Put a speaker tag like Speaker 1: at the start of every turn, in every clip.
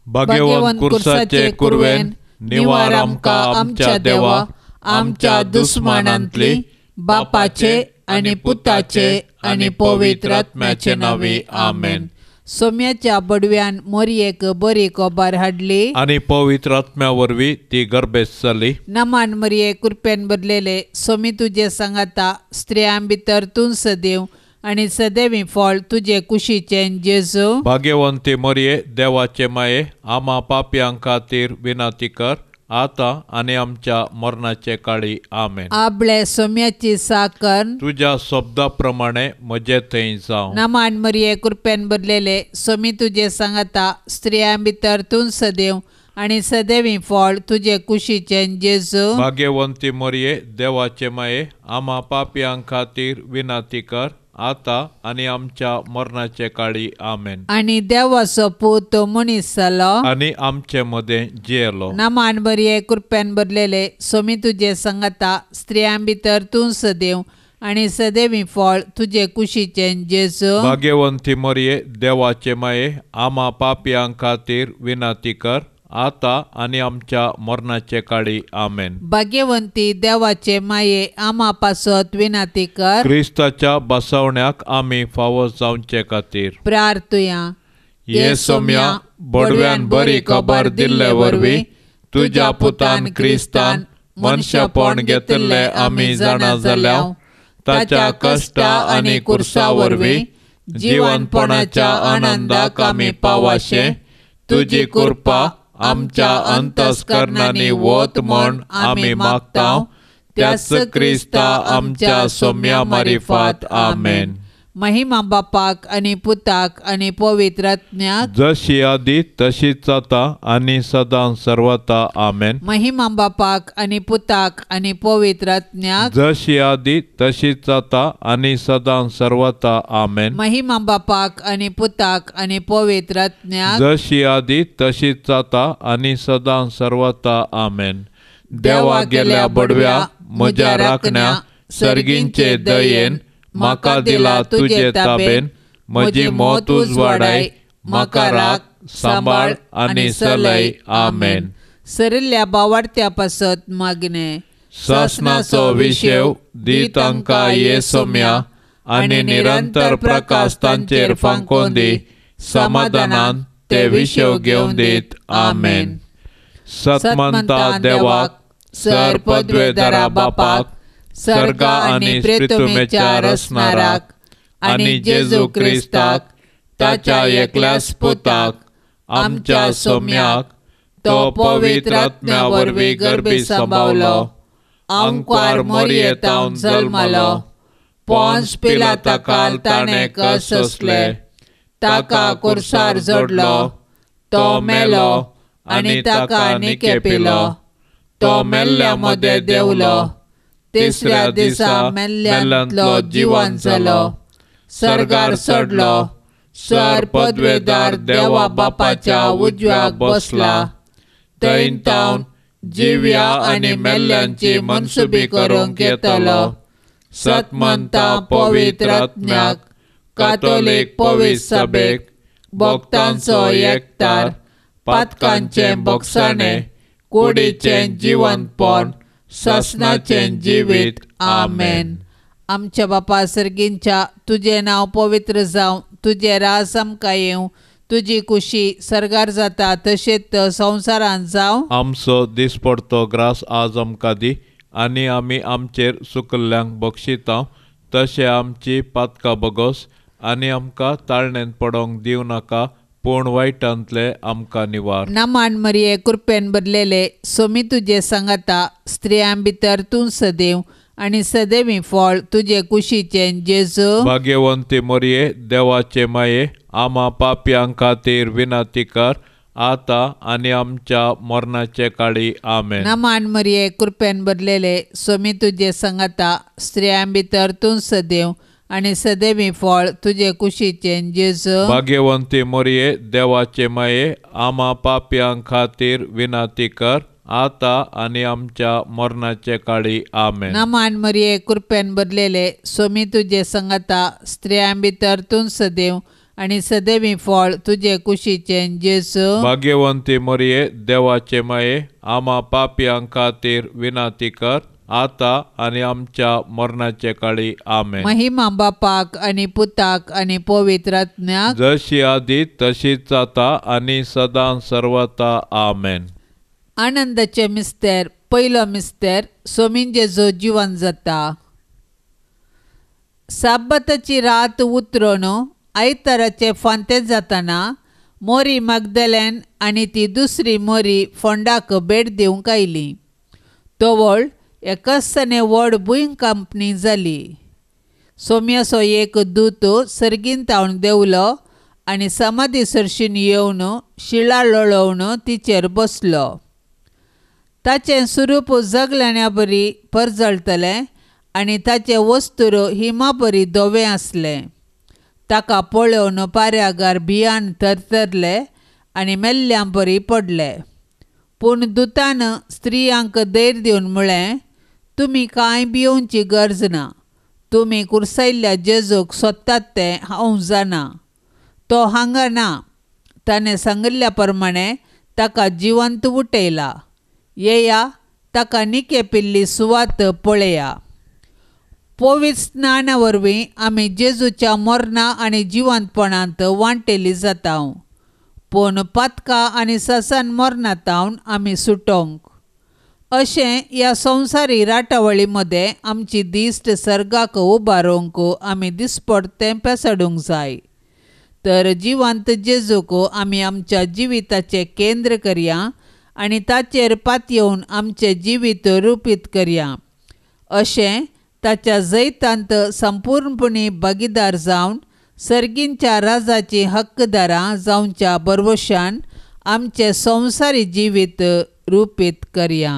Speaker 1: भाग्यवंत कुर्साचे कुरवेन निवार आमकां आमच्या देवा आमच्या दुस्मानांतली बापाचे आनी पुताचे आनी पवित्र आत्म्याचे नांवी आमेन.
Speaker 2: सोम्याच्या बडव्यान मोरयेक बरी खबर हाडली
Speaker 1: आनी पवित्र आत्म्या वरवीं ती गर्भेस्त जाली.
Speaker 2: नमान मरिये कृपेन भरलेले सोमी तुजे सांगाता, स्त्रियां भितर तूं सदैव आनी सदैवी फळ तुजे कुशीचें जेजू.
Speaker 1: भाग्यवंती मरिये देवाचे माये आमा पापयां खातीर विनंती कर आतां आनी आमच्या मरणाचे काळी आमेन.
Speaker 2: आबळे सोम्याची साकर
Speaker 1: तुज्या शब्दा प्रमाणे म्हजे थंय जावं.
Speaker 2: नमान मरिये कृपेन भरलेले सोमी तुजे सांगाता, स्त्रियां भितर तूं सदैव आनी सदैवी फळ तुजे कुशीचें जेजू.
Speaker 1: भाग्यवंती मरिये देवाचे माये आमा पापयां खातीर विनंती कर आतां आनी आमच्या मरणाचे काळी आमेन.
Speaker 2: आनी देवाचो पूत मनीस जालो
Speaker 1: आनी आमचे मदें जियेलो.
Speaker 2: नमान मरिये कृपेन भरलेले सोमी तुजे सांगाता, स्त्रियां भितर तूं सदैव आनी सदैवी फळ तुजे कुशीचें जेजू.
Speaker 1: भाग्यवंती मरिये देवाचे माये आमा पापयां खातीर विनंती कर आतां आनी आमच्या मरणाचे काळी आमेन.
Speaker 2: भाग्यवंती देवाचे माये आमा पासत विनंती कर.
Speaker 1: क्रिस्ताच्या बसवण्याक आमी फावो जावचे खातीर
Speaker 2: प्रार्थुया.
Speaker 1: हे सोम्या बडव्यान बरी खबर दिल्ले वरवीं तुज्या पुतान क्रिस्तान मनशापण घेतिल्ले आमी जाणा जाल्या. ताच्या कश्टा आनी कुर्सा वरवीं जिवनपणाच्या आनंदाक आमी पावाशे तुजी कृपा आमच्या अंतस्करणांनी वत म्हण आमी मागता त्याच क्रिस्ता आमच्या सोम्या मारिफात आमेन.
Speaker 2: महिमा बापाक आनी पुताक आनी पवित्र आत्म्याक,
Speaker 1: जशी आदी तशीच आतां आनी सदां सर्वता आमेन.
Speaker 2: महिमा बापाक आनी पुताक आनी पवित्र आत्म्याक,
Speaker 1: जशी आदी तशीच आतां आनी सदां सर्वता आमेन.
Speaker 2: महिमा बापाक आनी पुताक आनी पवित्र आत्म्याक,
Speaker 1: जशी आदी तशीच आतां आनी सदां सर्वता आमेन. देवा गेल्या बडव्या म्हज्या राखण्या सर्गींचे दयेन म्हाका दिला तुजे ताबेन म्हजी मौत उजवाडाय म्हाका राख सांबाळ आनी सलय आमेन.
Speaker 2: सरिल्ल्या बावाडत्या पासत मागणे.
Speaker 1: सासनाचो विशेव दी तांकां ये सोम्या आनी निरंतर प्रकाश तांचेर फांकोवन दी, समाधानान ते विशेव घेवन दीत आमेन. सतमंता देवाक सर पदवेदारा बापाक सर्गा आनी प्रितुमेच्या रसणाराक आनी जेजू क्रिस्ताक ताच्या एकल्याच पुताक आमच्या सोम्याक तो पवित्र आत्म्या वरवीं गर्भी सांबावलो, आंकवार मोरयेतावन जल्मलो, पोंस पिलाता काल ताणें कस सोंसले, ताका कुर्सार जोडलो, तो मेलो आनी ताका निकेपिलो, तो मेल्ल्या मदें देंवलो, तिसऱ्या दिसा मेल्ल्यांतलो जिवन जालो, सर्गार चडलो, सर पदवेदार देवा बापाच्या उजव्याक बसला, थंय तावन जिव्या आनी मेल्ल्यांची मनसुबी करूंक येतलो. सतमंता पवित्र आत्म्याक कातोलीक पवित्र सभेक भक्तांचो एकतार पातकांचें बोगसाणें कुडीचें जिवनपण सासनाचें जिवीत आमेन. आमच्या बापा सर्गींच्या तुजें नांव पवित्र जावं, तुजें राज आमकां येवं, तुजी कुशी सर्गार जाता तशेंच संवसारांत जावं. आमचो दिसपडतो ग्रास आज आमकां दी आनी आमी आमचेर सुकल्ल्यांक बक्षिता तशें आमची पातकां बगोस आनी आमकां ताळणेंत पडोंक दिवं नाका पूण वायटांतले आमकां निवार.
Speaker 2: नमान मरिये कृपेन भरलेले सोमी तुजे सांगाता, स्त्रियां भितर तूं सदैव आनी सदैवी फळ तुजे कुशीचें जेजू.
Speaker 1: भाग्यवंती मरिये देवाचे माये आमा पापयां खातीर विनंती कर आतां आनी आमच्या मरणाचे काळी आमेन.
Speaker 2: नमान मरिये कृपेन भरलेले सोमी तुजे सांगाता, स्त्रियां भितर तूं सदैव आनी सदैवी फळ तुजे कुशीचें जेजू.
Speaker 1: भाग्यवंती मरिये देवाचे माये आमा पापयां खातीर विनंती कर आतां आनी आमच्या मरणाचे काळी आमेन.
Speaker 2: नमान मरिये कृपेन भरलेले सोमी तुजे सांगाता, स्त्रियां भितर तूं सदैव आनी सदैवी फळ तुजे कुशीचें जेजू.
Speaker 1: भाग्यवंती मरिये देवाचे माये आमा पापयां खातीर विनंती कर आता आनी आमच्या मरणाचे काळी. आमेन.
Speaker 2: महिमा बापाक आनी पुताक आनी पवित्र आत्म्याक,
Speaker 1: जशी आदी तशीच जाता आनी सदां सर्वता. आमेन.
Speaker 2: आनंदाचे मिस्तेर. पयलो मिस्तेर सोमीन जेजू जिवन जाता. साब्बाताची रात उतरून आयताराचे फांते जातना मोरी मगदलेन आनी ती दुसरी मोरी फोंडाक भेट दिवंक आयली. तवळ एकसने व्हड भूंयकांपणी जाली. सोम्याचो एक दूत सर्गीन तावन देंवलो आनी समाधी सरशीन येवन शिळा लोळोवन तिचेर बसलो. ताचें स्वरूप जगल्याण्या बरी परजळटलें आनी ताचें वस्तूर हिमा बरी धवें आसलें. ताका पळोवन पाऱ्यागार भियान थरथरले आनी मेल्ल्यां बरी पडले. पूण दुतान स्त्रियांक धैर्य दिवन म्हळें, तुमी कांय भियोवची गरज ना. तुमी कुर्सायल्ल्या जेजूक सोदतात तें हांव जाणा. तो हांगा ना. ताणें सांगिल्ल्या प्रमाणें ताका जिवंत उठयला. येया, ताका निके पिल्ली सुवात पळया. पवित्र स्नाना वरवीं आमी जेजूच्या मरणा आनी जिवंतपणांत वांटेली जाता. पूण पातकां आनी ससान मरणातावन आमी सुटोंक. अशें ह्या संवसारी राटावळी मदें आमची दिश्ट सर्गाक उबारूंक आमी दिसपडतें पेसडूंक जाय. तर जिवंत जेजूक आमी आमच्या जिविताचें केंद्र करया आनी ताचेर पातयेवन आमचें जिवीत रुपीत करया. अशें ताच्या जैतांत संपूर्णपणी भागीदार जावन सर्गींच्या राजाची हक्कदारां जावच्या भरवशान आमचें संवसारी जिवीत रुपीत करया.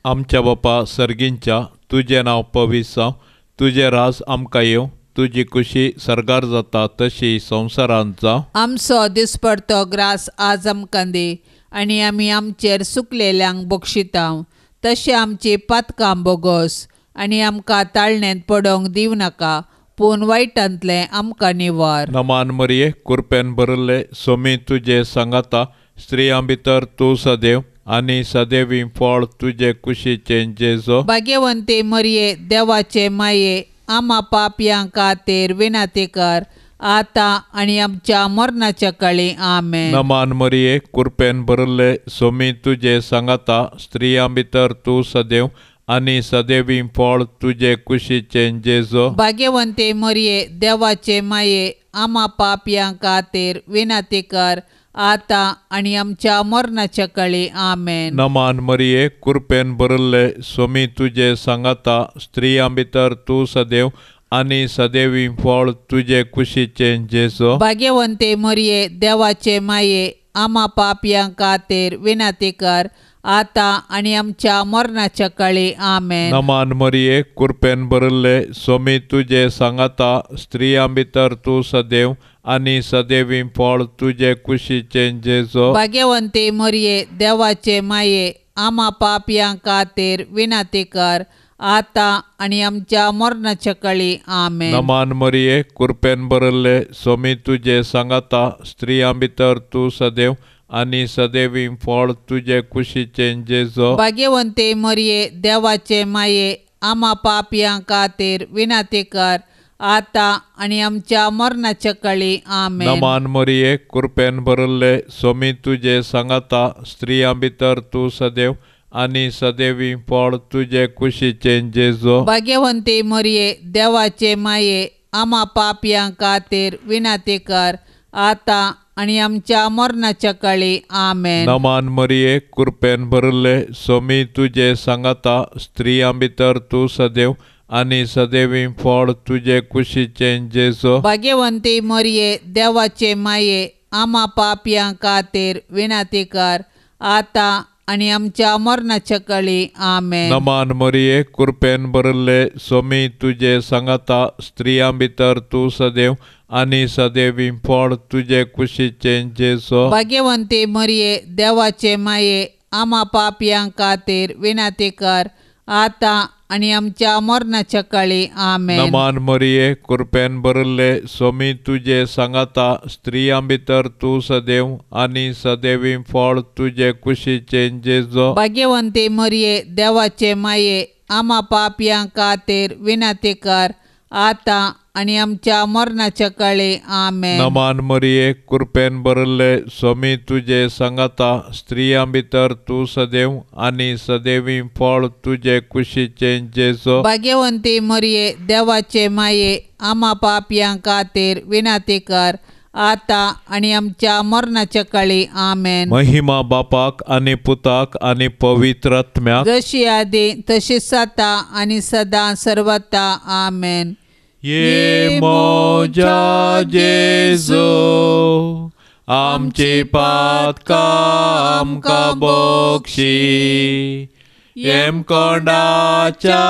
Speaker 1: आमच्या बापा सर्गींच्या, तुजें नांव पवित्र जावं, तुजें राज आमकां येवं, तुजी खुशी सर्गार जाता तशी संवसारांत जावं.
Speaker 2: आमचो दिसपडतो ग्रास आज आमकां दी आनी आमी आमचेर सुकलेल्यांक बक्षिता तशें आमची पातकां बोगोस आनी आमकां ताळणेंत पडोवंक दिवं नाका, पूण वायटांतलें आमकां निवार.
Speaker 1: नमान मरिये, कुरपेन भरिल्ले सोमी तुजे सांगाता, स्त्रियां भितर तूं सदैव आनी सदैवी फळ तुजे कुशीचें जेजो.
Speaker 2: भाग्यवंती मरिये देवाचे माये आमा पापयां खातीर विनंती कर आतां आनी आमच्या मरणाच्या काळी. आमेन.
Speaker 1: नमान मरिये, कुरपेन भरिल्ले सोमी तुजे सांगाता, स्त्रियां भितर तूं सदैव आनी सदैवी फळ तुजे कुशीचें जेजो.
Speaker 2: भाग्यवंती मरिये देवाचे माये आमा पापयां खातीर विनंती कर आतां आनी आमच्या मरणाच्या काळी. आमेन.
Speaker 1: नमान मरिये, कुरपेन भरिल्ले सोमी तुजे सांगाता, स्त्रियां भितर तूं सदैव आनी सदैवी फळ तुजे कुशीचें जेजो.
Speaker 2: भाग्यवंती मरिये देवाचे माये आमा पापयां खातीर विनंती कर आतां आनी आमच्या मरणाच्या काळी. आमेन.
Speaker 1: नमान मरिये, कुरपेन भरिल्ले सोमी तुजे सांगाता, स्त्रियां भितर तूं सदैव आनी सदैवी फळ तुजे कुशीचें जेजो.
Speaker 2: भाग्यवंती मरिये देवाचे माये आमा पापयां खातीर विनंती कर आतां आनी आमच्या मरणाच्या काळी. आमेन.
Speaker 1: नमान मरिये, कुरपेन भरिल्ले सोमी तुजे सांगाता, स्त्रियां भितर तूं सदैव आनी सदैवी फळ तुजे कुशीचें जेजो.
Speaker 2: भाग्यवंती मरिये देवाचे माये आमा पापयां खातीर विनंती कर आतां आनी आमच्या मरणाच्या काळी. आमेन.
Speaker 1: नमान मरिये, कुरपेन भरिल्ले सोमी तुजे सांगाता, स्त्रियां भितर तूं सदैव आनी सदैवी फळ तुजे कुशीचें जेजो.
Speaker 2: भाग्यवंती मरिये देवाचे माये आमा पापयां खातीर विनंती कर आतां आनी आमच्या मरणाच्या काळी. आमेन.
Speaker 1: नमान मरिये, कुरपेन भरिल्ले सोमी तुजे सांगाता, स्त्रियां भितर तूं सदैव आनी सदैवी फळ तुजे कुशीचें जेजो.
Speaker 2: भाग्यवंती मरिये देवाचे माये आमा पापयां खातीर विनंती कर आतां आनी आमच्या मरणाच्या काळी. आमेन.
Speaker 1: नमान मरिये, कुरपेन भरिल्ले सोमी तुजे सांगाता, स्त्रियां भितर तूं सदैव आनी सदैवी फळ तुजे कुशीचें जेजो.
Speaker 2: भाग्यवंती मरिये देवाचे माये आमा पापयां खातीर विनंती कर आतां आनी आमच्या मरणाच्या काळी. आमेन.
Speaker 1: नमान मरिये, कृपेन भरिल्ले, स्वामी तुजे सांगाता, स्त्रियां भितर तूं सदैव आनी सदैवी फळ तुजे कुशीचें जेजो.
Speaker 2: भाग्यवंती मरिये, देवाचे माये, आमा पापयां खातीर विनंती कर, आतां आनी आमच्या मरणाच्या काळी. आमेन.
Speaker 1: नमान मरिये, कृपेन भरिल्ले, स्वामी तुजे सांगाता, स्त्रियां भितर तूं सदैव आनी सदैवी फळ तुजे कुशीचें जेजो.
Speaker 2: भाग्यवंती मरिये, देवाचे माये, आमा पापयां खातीर विनंती कर, आतां आनी आमच्या मरणाच्या काळी. आमेन.
Speaker 1: महिमा बापाक आनी पुताक आनी पवित्र आत्म्याक,
Speaker 2: जशी आदी तशी आतां आनी सदां सर्वता. आमेन.
Speaker 1: ये म्हज्या जेजू, आमची पातकां आमकां बक्षी, येमकोंडाच्या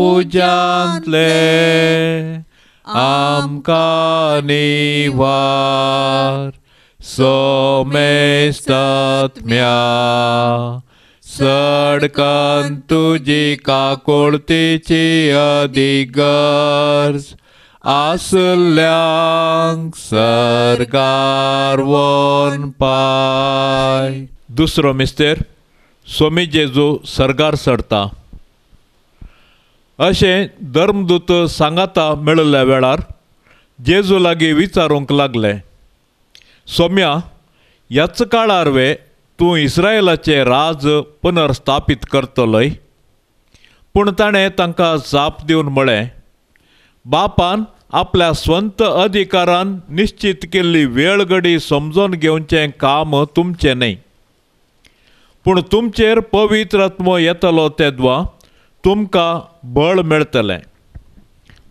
Speaker 1: उज्यांतले आमकां निवार. सोमेस्तात्म्या, सडकन तुजी काकुळतीची अधिगर्ज आसल्यांक सर्गार वन पाय. दुसरो मिस्तेर, स्वामी जेजू सर्गार चडता. अशें धर्मदूत सांगाता मेळिल्ल्या वेळार जेजू लागीं विचारूंक लागले, सोम्या, ह्याच काळार वे तूं इस्रायलाचें राज पुनर्स्थापीत करतलोय? पूण ताणें तांकां जाप दिवन म्हळें, बापान आपल्या स्वंत अधिकारान निश्चित केल्ली वेळ घडी समजून घेवचें काम तुमचें न्हय, पूण तुमचेर पवित्र आत्मो येतलो तेदवा तुमकां बळ मेळटलें.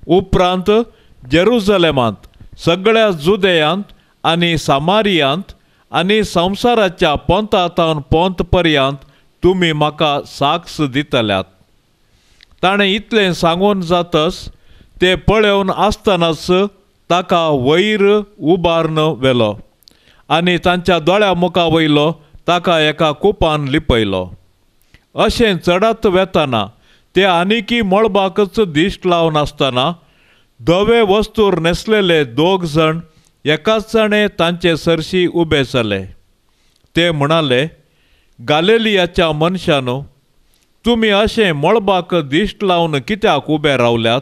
Speaker 1: उपरांत जेरुजलेमांत, सगळ्या जुदेयांत आनी सामारियांत आनी संवसाराच्या पोंता थावन पोंत पर्यंत तुमी म्हाका साक्ष दितल्यात. ताणें इतलें सांगून जातच ते पळोवन आसतनाच ताका वयर उबारून व्हेलो आनी तांच्या दोळ्या मुखा वयलो ताका एका कुपान लिपयलो. अशें चडत वेतना ते आनिकी मळबाकच दिश्ट लावन आसतना धवे वस्तूर न्हेसलेले दोग जाण एकाच जाणे तांचे सरशी उबे जाले. ते म्हणाले, गालेलियाच्या मनशानो, तुमी अशें मळबाक दिश्ट लावन कित्याक उबे रावल्यात?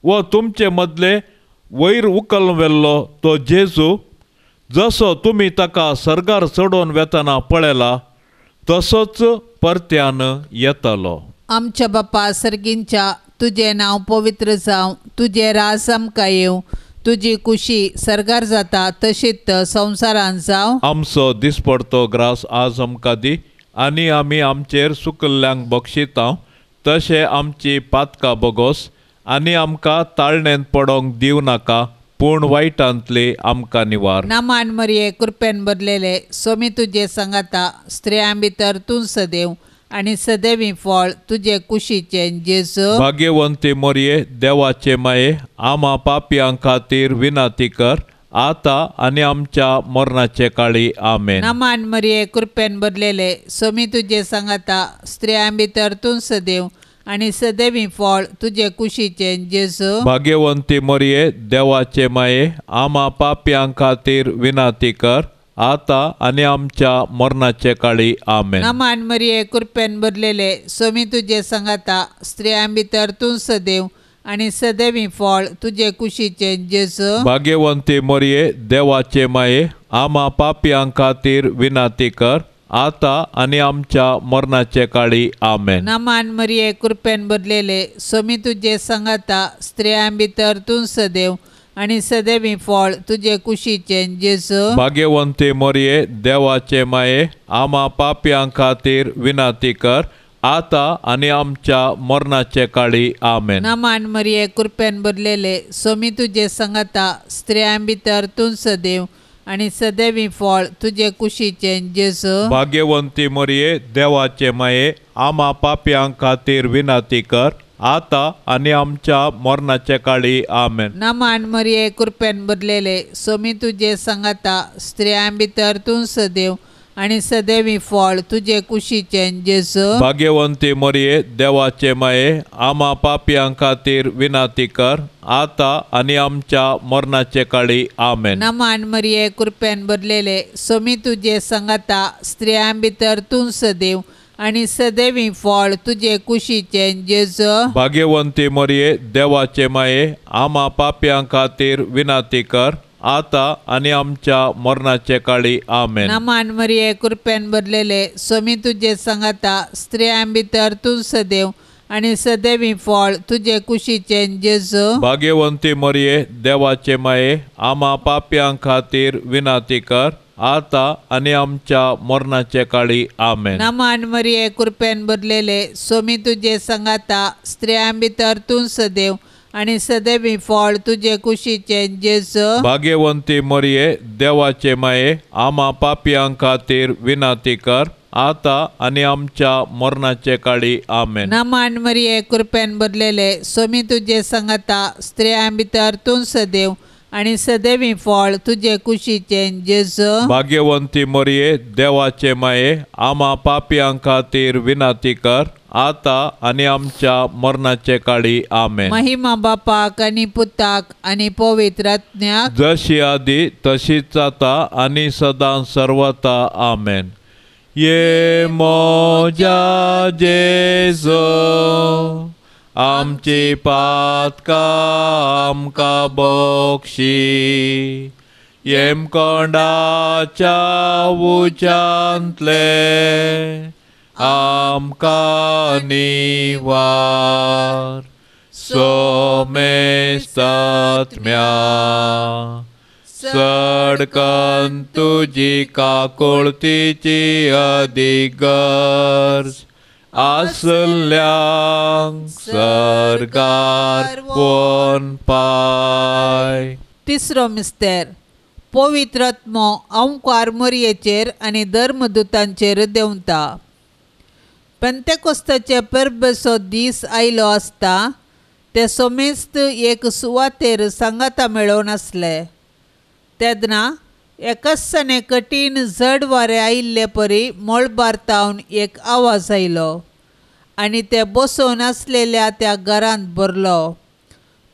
Speaker 1: वो तुमचे मदले वयर उकल व्हेल्लो तो जेजू, जसो तुमी ताका सर्गार चडोवन वेतना पळयला तसोच परत्यान येतलो.
Speaker 2: आमच्या बापा सर्गींच्या, तुजें नांव पवित्र जावं, तुजें राज आमकां येवं, तुजी कुशी सर्गार जाता तशीच संवसारांत जावं.
Speaker 1: आमचो दिसपडतो ग्रास आज आमकां दी, आनी आमी आमचेर सुकल्ल्यांक बक्षिता तशें आमची पातकां बोगोस, आनी आमकां ताळणेंत पडोंक दिवं नाका, पूण वायटांतली आमकां निवार.
Speaker 2: नामान मरिये, कृपेन भरलेले, स्वामी तुजे सांगाता, स्त्रियां भितर तूं सदैव आनी सदैवी फळ तुजे कुशीचें जेजू.
Speaker 1: भाग्यवंती मरिये, देवाचे माये, आमा पापयां खातीर विनंती कर, आतां आनी आमच्या मरणाचे काळी. आमेन.
Speaker 2: नामान मरिये, कृपेन भरलेले, स्वामी तुजे सांगाता, स्त्रियां भितर तूं सदैव आनी सदैवी फळ तुजे कुशीचें जेजू.
Speaker 1: भाग्यवंती मरिये, देवाचे माये, आमा पापयां खातीर विनंती कर, आतां आनी आमच्या मरणाचे काळी. आमेन.
Speaker 2: नामान मरिये, कृपेन भरलेले, स्वामी तुजे सांगाता, स्त्रियां भितर तूं सदैव आनी सदैवी फळ तुजे कुशीचें जेजू.
Speaker 1: भाग्यवंती मरिये, देवाचे माये, आमा पापयां खातीर विनंती कर, आतां आनी आमच्या मरणाचे काळी. आमेन.
Speaker 2: नामान मरिये, कृपेन भरलेले, स्वामी तुजे सांगाता, स्त्रियां भितर तूं सदैव आनी सदैवी फळ तुजे कुशीचें जेजू.
Speaker 1: भाग्यवंती मरिये, देवाचे माये, आमा पापयां खातीर विनंती कर, आतां आनी आमच्या मरणाचे काळी. आमेन.
Speaker 2: नामान मरिये, कृपेन भरलेले, स्वामी तुजे सांगाता, स्त्रियां भितर तूं सदैव आनी सदैवी फळ तुजे कुशीचें जेजू.
Speaker 1: भाग्यवंती मरिये, देवाचे माये, आमा पापयां खातीर विनंती कर, आतां आनी आमच्या मरणाचे काळी. आमेन.
Speaker 2: नामान मरिये, कृपेन भरलेले, स्वामी तुजे सांगाता, स्त्रियां भितर तूं सदैव आनी सदैवी फळ तुजे कुशीचें जेजू.
Speaker 1: भाग्यवंती मरिये देवाचे माये, आमा पापयां खातीर विनंती कर आतां आनी आमच्या मरणाचे काळी. आमेन.
Speaker 2: नमान मरिये, कृपेन भरलेले, सोमी तुजे संगाता, स्त्रियां भितर तूं सदैव आनी सदैवी फळ तुजे कुशीचें जेजू.
Speaker 1: भाग्यवंती मरिये देवाचे माये, आमा पापयां खातीर विनंती कर आतां आनी आमच्या मरणाचे काळी. आमेन.
Speaker 2: नमान मरिये, कृपेन भरलेले, सोमी तुजे संगाता, स्त्रियां भितर तूं सदैव आनी सदैवी फळ तुजे कुशीचें जेजू.
Speaker 1: भाग्यवंती मरिये देवाचे माये, आमा पापयां खातीर विनंती कर आतां आनी आमच्या मरणाचे काळी. आमेन.
Speaker 2: नमान मरिये, कृपेन भरलेले, सोमी तुजे संगाता, स्त्रियां भितर तूं सदैव आनी सदैवी फळ तुजे कुशीचें जेजू.
Speaker 1: भाग्यवंती मरिये देवाचे माये, आमा पापयां खातीर विनंती कर आतां आनी आमच्या मरणाचे काळी. आमेन.
Speaker 2: नमान मरिये, कृपेन भरलेले, सोमी तुजे संगाता, स्त्रियां भितर तूं सदैव आनी सदैवी फळ तुजे कुशीचें जेजू.
Speaker 1: भाग्यवंती मरिये देवाचे माये, आमा पापयां खातीर विनंती कर आतां आनी आमच्या मरणाचे काळी. आमेन.
Speaker 2: महिमा बापाक आनी पुताक आनी पवित्र आत्म्याक,
Speaker 1: जशी आदी तशीच आतां आनी सदां सर्वता. आमेन. ये मोज्या जेजू, आमची पातकां आमकां बक्षी, येमकोंडाच्या उज्यांतले आमकां निवार. सोमेस्तात्म्या सडकन तुजी काकुळतीची अदीक गरज आसल्यांक सर्गार वोन पाय.
Speaker 2: तिसरो मिस्तेर, पवित्र आत्मो अंकार मोरयेचेर आनी धर्मदूतांचेर देंवता. पेंतेकोस्ताचे परबेचो दीस आयलो आसता ते सोमेस्त एक सुवातेर सांगाता मेळोवन आसले. तेन्ना एकाच कठीण जड वारें आयिल्ले परी मळबार तावन एक आवाज आयलो आनी ते बसोवन आसलेल्या त्या घरांत भरलो.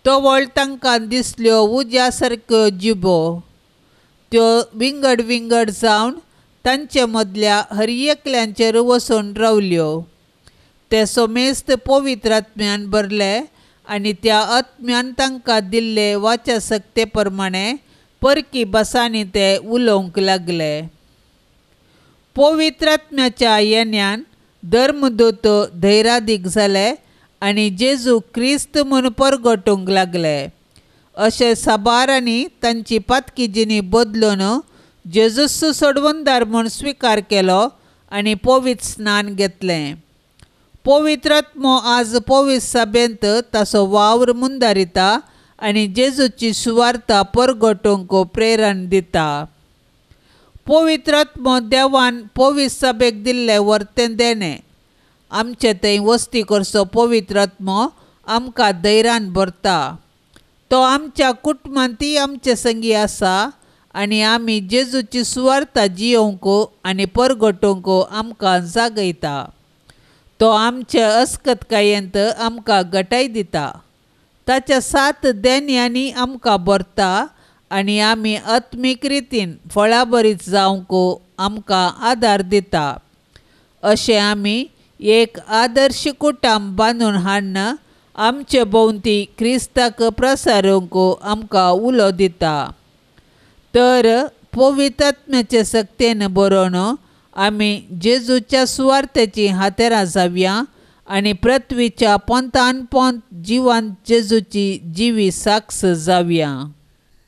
Speaker 2: तो वळ तांकां दिसल्यो उज्या सारक्यो जिबो, त्यो विंगड विंगड जावन तांचे मदल्या हर एकल्यांचेर वचून रावल्यो. ते सोमेस्त पवित्र आत्म्यान भरले आनी त्या आत्म्यान तांकां दिल्ले वाचा सक्ते प्रमाणे परकी भासांनी ते उलोवंक लागले. पवित्र आत्म्याच्या येण्यान धर्मदूत धैरादीक जाले आनी जेजू क्रिस्त म्हूण परगटूंक लागले. अशें साबारांनी तांची पातकी जिणी बदलून जेजूस सोडवणदार म्हूण स्विकार केलो आनी पवित्र स्नान घेतलें. पवित्र आत्मो आज पवित्र सभेंत ताचो वावर मुंदारिता आनी जेजूची सुवार्ता परगटूंक प्रेरण दिता. पवित्र आत्मो देवान पवित्र सभेक दिल्लें वर्तें देणें. आमचे थंय वस्ती करचो पवित्र आत्मो आमकां धैर्यान भरता. तो आमच्या कुटुंबांतय आमचे संगी आसा आनी आमी जेजूची सुवार्ता जियोवंक आनी परगटूंक आमकां जागयता. तो आमचे अस्कतकायेंत आमकां गटाय दिता. ताच्या सात देण्यांनी आमकां भरता आनी आमी आत्मीक रितीन फळाबरीत जावंक आमकां आदार दिता. अशें आमी एक आदर्श कुटुंब बांदून हाडून आमचे भोंवती क्रिस्ताक प्रसारूंक आमकां उलो दिता. तर पवित्र आत्म्याचे सक्तेन बरोवन आमी जेजूच्या सुवार्थेची हातेरां जावया आनी पृथ्वीच्या पोंतान पोंत जिवान जेजूची जिवी साक्ष जावया.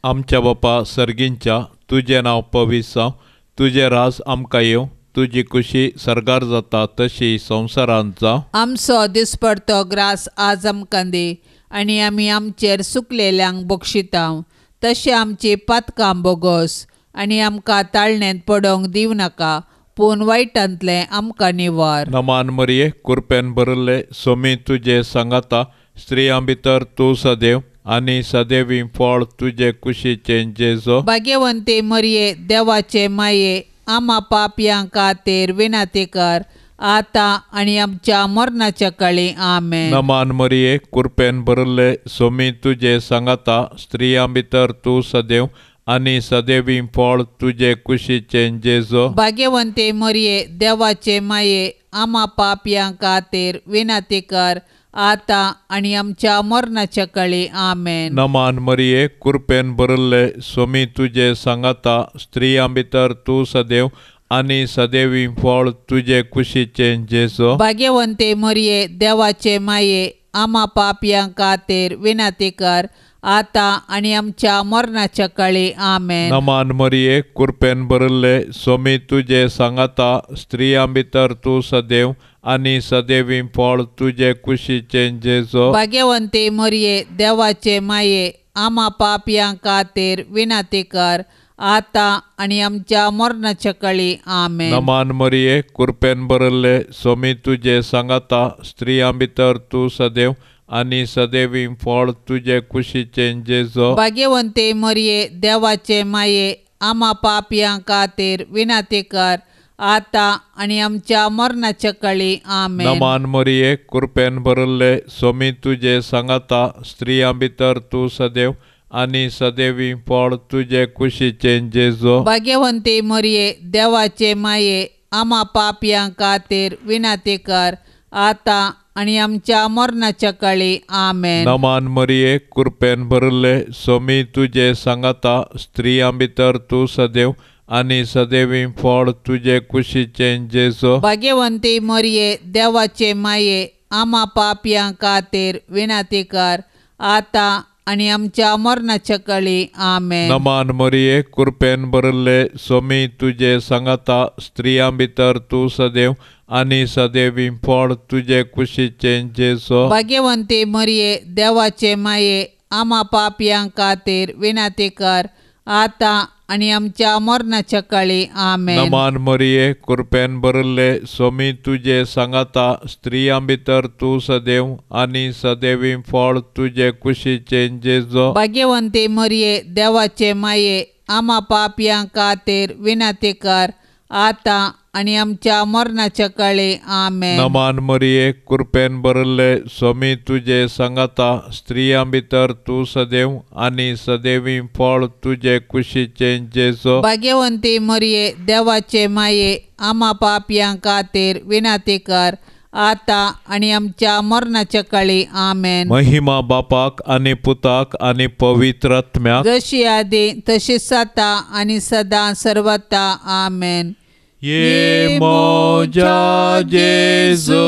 Speaker 1: आमच्या बापा सर्गींच्या, तुजें नांव पवित्र जावं, तुजें राज आमकां येवं, तुजी खुशी सर्गार जाता तशी संवसारांत जावं.
Speaker 2: आमचो दिसपडतो ग्रास आज आमकां दी आनी आमी आमचेर सुकलेल्यांक बक्षिता तशें आमची पातकां बोगोस आनी आमकां ताळणेंत पडोवंक दिवं नाका, पूण वायटांतलें आमकां निवार.
Speaker 1: नमान मरिये, कुरपेन भरिल्ले, सोमी तुजे सांगाता, स्त्रियां भितर तूं सदैव आनी सदैवी फळ तुजे कुशीचें जेजो.
Speaker 2: भाग्यवंती मरिये, देवाचे माये, आमा पापयां खातीर विनंती कर आतां आनी आमच्या मरणाच्या काळी. आमेन.
Speaker 1: नमान मरिये, कृपेन भरिल्ले, सोमी तुजे सांगाता, स्त्रियां भितर तूं सदैव आनी सदैवी फळ तुजे कुशीचें जेजो.
Speaker 2: भाग्यवंते मरिये, देवाचे माये, आमा पापयां खातीर विनंती कर आतां आनी आमच्या मरणाच्या काळी. आमेन.
Speaker 1: नमान मरिये, कृपेन भरिल्ले, सोमी तुजे सांगाता, स्त्रियां भितर तूं सदैव आनी सदैवी फळ तुजे कुशीचें जेजो.
Speaker 2: भाग्यवंते मरिये, देवाचे माये, आमा पापयां खातीर विनंती कर आतां आनी आमच्या मरणाच्या काळी. आमेन.
Speaker 1: नमान मरिये, कृपेन भरिल्ले, सोमी तुजे सांगाता, स्त्रियां भितर तूं सदैव आनी सदैवी फळ तुजे कुशीचें जेजो.
Speaker 2: भाग्यवंते मरिये, देवाचे माये, आमा पापयां खातीर विनंती कर आतां आनी आमच्या मरणाच्या काळी. आमेन.
Speaker 1: नमान मरिये, कृपेन भरिल्ले, सोमी तुजे सांगाता, स्त्रियां भितर तूं सदैव आनी सदैवी फळ तुजे कुशीचें जेजो.
Speaker 2: भाग्यवंते मरिये, देवाचे माये, आमा पापयां खातीर विनंती कर आतां आनी आमच्या मरणाच्या काळी. आमेन.
Speaker 1: नमान मरिये, कृपेन भरिल्ले, सोमी तुजे सांगाता, स्त्रियां भितर तूं सदैव आनी सदैवी फळ तुजे कुशीचें जेजो.
Speaker 2: भाग्यवंते मरिये, देवाचे माये, आमा पापयां खातीर विनंती कर आतां आनी आमच्या मरणाच्या काळी. आमेन.
Speaker 1: नमान मरिये, कृपेन भरिल्ले, सोमी तुजे सांगाता, स्त्रियां भितर तूं सदैव आनी सदैवी फळ तुजे कुशीचें जेजो.
Speaker 2: भाग्यवंती मरिये, देवाचे माये, आमा पापयां खातीर विनंती कर आतां आनी आमच्या मरणाच्या काळी. आमेन.
Speaker 1: नमान मरिये, कृपेन भरिल्ले, सोमी तुजे सांगाता, स्त्रियां भितर तूं सदैव आनी सदैवी फळ तुजे कुशीचें जेजो.
Speaker 2: भाग्यवंती मरिये, देवाचे माये, आमा पापयां खातीर विनंती कर आतां आनी आमच्या मरणाच्या काळी. आमेन.
Speaker 1: नमान मरिये, कृपेन भरिल्ले, सोमी तुजे सांगाता, स्त्रियां भितर तूं सदैव आनी सदैवी फळ तुजे कुशीचें जेजो.
Speaker 2: भाग्यवंती मरिये, देवाचे माये, आमा पापयां खातीर विनंती कर आतां आनी आमच्या मरणाच्या काळी. आमेन.
Speaker 1: नमान मरिये, कृपेन भरिल्ले, सोमी तुजे सांगाता, स्त्रियां भितर तूं सदैव आनी सदैवी फळ तुजे कुशीचें जेजो.
Speaker 2: भाग्यवंती मरिये, देवाचे माये, आमा पापयां खातीर विनंती कर आतां आनी आमच्या मरणाच्या काळी. आमेन.
Speaker 1: महिमा बापाक आनी पुताक आनी पवित्र आत्म्याक,
Speaker 2: जशी आदी तशी आतां आनी सदां सर्वता. आमेन.
Speaker 1: ये म्हज्या जेजू,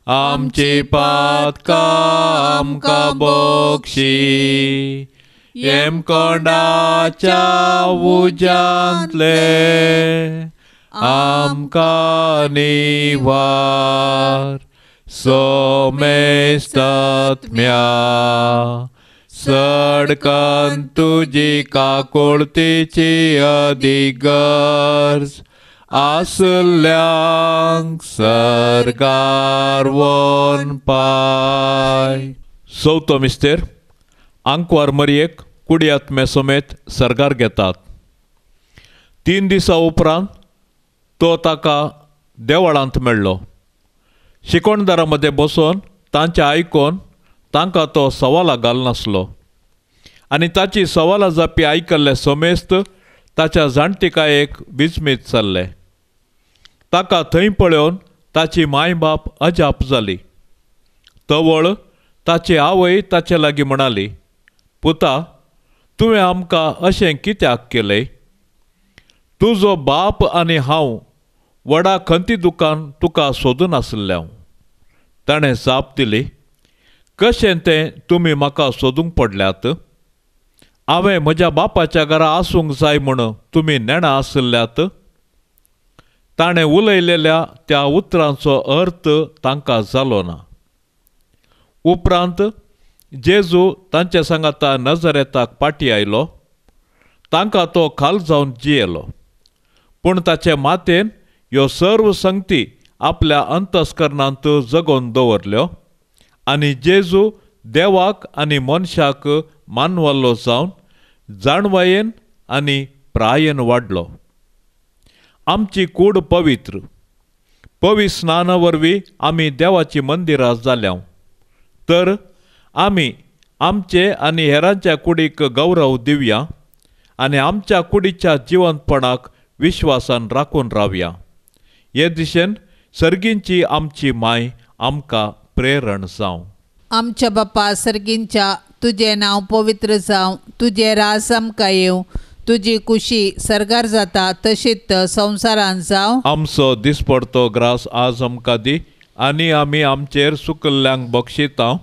Speaker 1: आमची पातकां आमकां बक्षी, येमकोंडाच्या उज्यांतले आमकां निवार, सोमेस्तात्म्या सडकन तुजी काकुळतीची अधिगर्ज आसल्यांक सर्गार वन पाय. चवथो मिस्तेर, आंकवार मरयेक कुडी आत्मे समेत सर्गार घेतात. 3 दिसां उपरांत तो ताका देवळांत मेळ्ळो. शिकोणदारा मदें बसून तांचें आयकून तांकां तो सवालां घालनासलो आनी ताची सवालां जापी आयकल्ले समेस्त ताच्या जाणटिकायेक विस्मीत जाल्ले. ताका थंय पळोवन ताची माय बाप अजाप जाली. तवळ ताची आवय ताचे लागीं म्हणाली, पुता, तुवें आमकां अशें कित्याक केलें? तुजो बाप आनी हांव व्हडा खंती दुकान तुका सोदून आशिल्ले हांव. ताणें जाप दिली, कशें तें तुमी म्हाका सोदूंक पडल्यात? हांवें म्हज्या बापाच्या घरा आसूंक जाय म्हूण तुमी नेणां आशिल्ल्यात? ताणें उलयलेल्या त्या उतरांचो अर्थ तांकां जालो ना. उपरांत जेजू तांचे सांगाता नजरेताक पाटी आयलो. तांकां तो खाल जावन जियेलो. पूण ताचे मातेन ह्यो सर्व संगती आपल्या अंतस्करणांत जगोवन दवरल्यो आनी जेजू देवाक आनी मनशाक मानवल्लो जावन जाणवायेन आनी प्रायेन वाडलो. आमची कूड पवित्र. पवित्र स्नाना वरवीं आमी देवाची मंदिरां जाल्या. तर आमी आमचे आनी हेरांच्या कुडीक गौरव दिवया आनी आमच्या कुडीच्या जिवंतपणाक विश्वासान राखून रावया. हे दिशेन सर्गींची आमची माय आमकां प्रेरण जावं.
Speaker 2: आमच्या बापा सर्गींच्या, तुजें नांव पवित्र जावं, तुजें राज आमकां येवं, तुजी कुशी सर्गार जाता तशीच संवसारान जावं.
Speaker 1: आमचो दिसपडतो ग्रास आज आमकां दी आनी आमी आमचेर सुकल्ल्यांक बक्षिता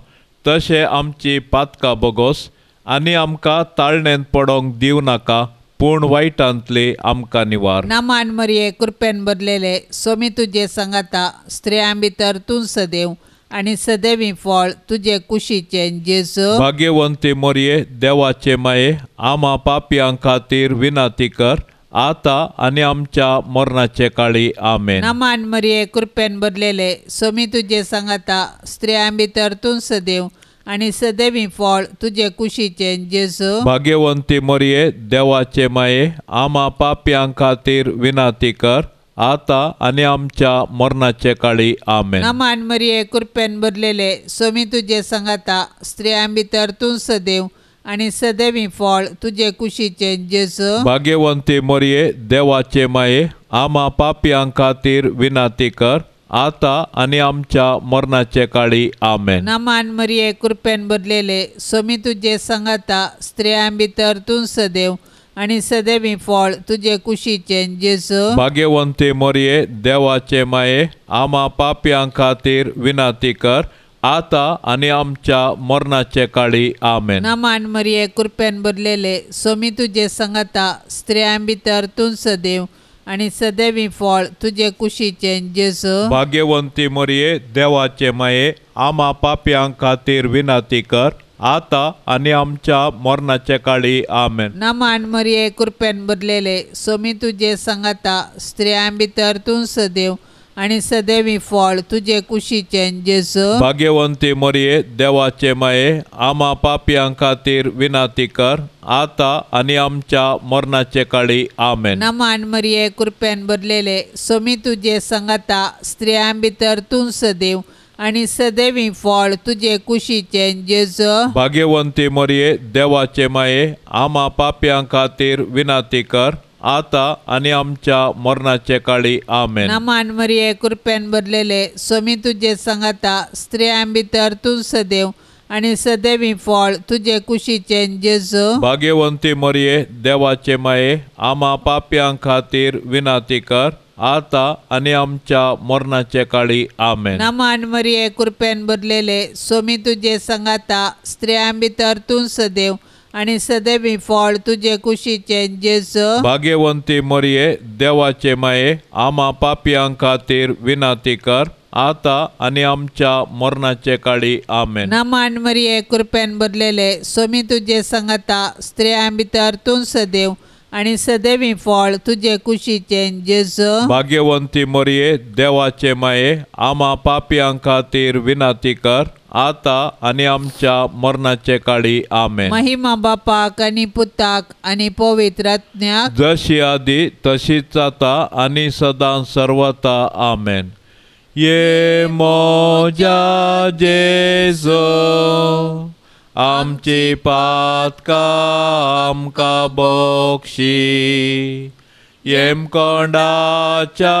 Speaker 1: तशें आमची पातकां बोगोस आनी आमकां ताळणेंत पडोंक दिवं नाका, पूण वायटांतली आमकां निवार.
Speaker 2: नामान मरिये, कृपेन भरलेले, स्वामी तुजे सांगाता, स्त्रियां भितर तूं सदैव आनी सदैवी फळ तुजे कुशीचें जेजू.
Speaker 1: भाग्यवंती मरिये, देवाचे माये, आमा पापयां खातीर विनंती कर आतां आनी आमच्या मरणाचे काळी. आमेन.
Speaker 2: नामान मरिये, कृपेन भरलेले, स्वामी तुजे सांगाता, स्त्रियां भितर तूं सदैव आनी सदैवी फळ तुजे कुशीचें जेजू.
Speaker 1: भाग्यवंती मरिये, देवाचे माये, आमा पापयां खातीर विनंती कर आतां आनी आमच्या मरणाचे काळी. आमेन.
Speaker 2: नामान मरिये, कृपेन भरलेले, स्वामी तुजे सांगाता, स्त्रियां भितर तूं सदैव आनी सदैवी फळ तुजे कुशीचें जेजू.
Speaker 1: भाग्यवंती मरिये, देवाचे माये, आमा पापयां खातीर विनंती कर आतां आनी आमच्या मरणाचे काळी. आमेन.
Speaker 2: नामान मरिये, कृपेन भरलेले, स्वामी तुजे सांगाता, स्त्रियां भितर तूं सदैव आनी सदैवी फळ तुजे कुशीचें जेजू.
Speaker 1: भाग्यवंती मरिये, देवाचे माये, आमा पापयां खातीर विनंती कर आतां आनी आमच्या मरणाचे काळी. आमेन.
Speaker 2: नामान मरिये, कृपेन भरलेले, स्वामी तुजे सांगाता, स्त्रियां भितर तूं सदैव आनी सदैवी फळ तुजे कुशीचें जेजू.
Speaker 1: भाग्यवंती मरिये, देवाचे माये, आमा पापयां खातीर विनंती कर आतां आनी आमच्या मरणाचे काळी. आमेन.
Speaker 2: नामान मरिये, कृपेन भरलेले, स्वामी तुजे सांगाता, स्त्रियां भितर तूं सदैव आनी सदैवी फळ तुजे कुशीचें जेजू.
Speaker 1: भाग्यवंती मरिये, देवाचे माये, आमा पापयां खातीर विनंती कर आतां आनी आमच्या मरणाचे काळी. आमेन.
Speaker 2: नामान मरिये, कृपेन भरलेले, स्वामी तुजे सांगाता, स्त्रियां भितर तूं सदैव आनी सदैवी फळ तुजे कुशीचें जेजू.
Speaker 1: भाग्यवंती मरिये, देवाचे माये, आमा पापयां खातीर विनंती कर आतां आनी आमच्या मरणाचे काळी. आमेन.
Speaker 2: नामान मरिये, कृपेन भरलेले, स्वामी तुजे सांगाता, स्त्रियां भितर तूं सदैव आनी सदैवी फळ तुजे कुशीचें जेजू.
Speaker 1: भाग्यवंती मरिये, देवाचे माये, आमा पापयां खातीर विनंती कर आतां आनी आमच्या मरणाचे काळी. आमेन.
Speaker 2: नामान मरिये, कृपेन भरलेले, स्वामी तुजे सांगाता, स्त्रियां भितर तूं सदैव आनी सदैवी फळ तुजे कुशीचें जेजू.
Speaker 1: भाग्यवंती मरिये, देवाचे माये, आमा पापयां खातीर विनंती कर आतां आनी आमच्या मरणाचे काळी. आमेन.
Speaker 2: नामान मरिये, कृपेन भरलेले, स्वामी तुजे सांगाता, स्त्रियां भितर तूं सदैव आनी सदैवी फळ तुजे कुशीचें जेजू.
Speaker 1: भाग्यवंती मरिये, देवाचे माये, आमा पापयां खातीर विनंती कर आतां आनी आमच्या मरणाचे काळी. आमेन.
Speaker 2: महिमा बापाक आनी पुताक आनी पवित्र आत्म्याक,
Speaker 1: जशी आदी तशीच आतां आनी सदां सर्वता. आमेन. ये मोज्या जेजू, आमची पातकां आमकां बक्षी, येमकोंडाच्या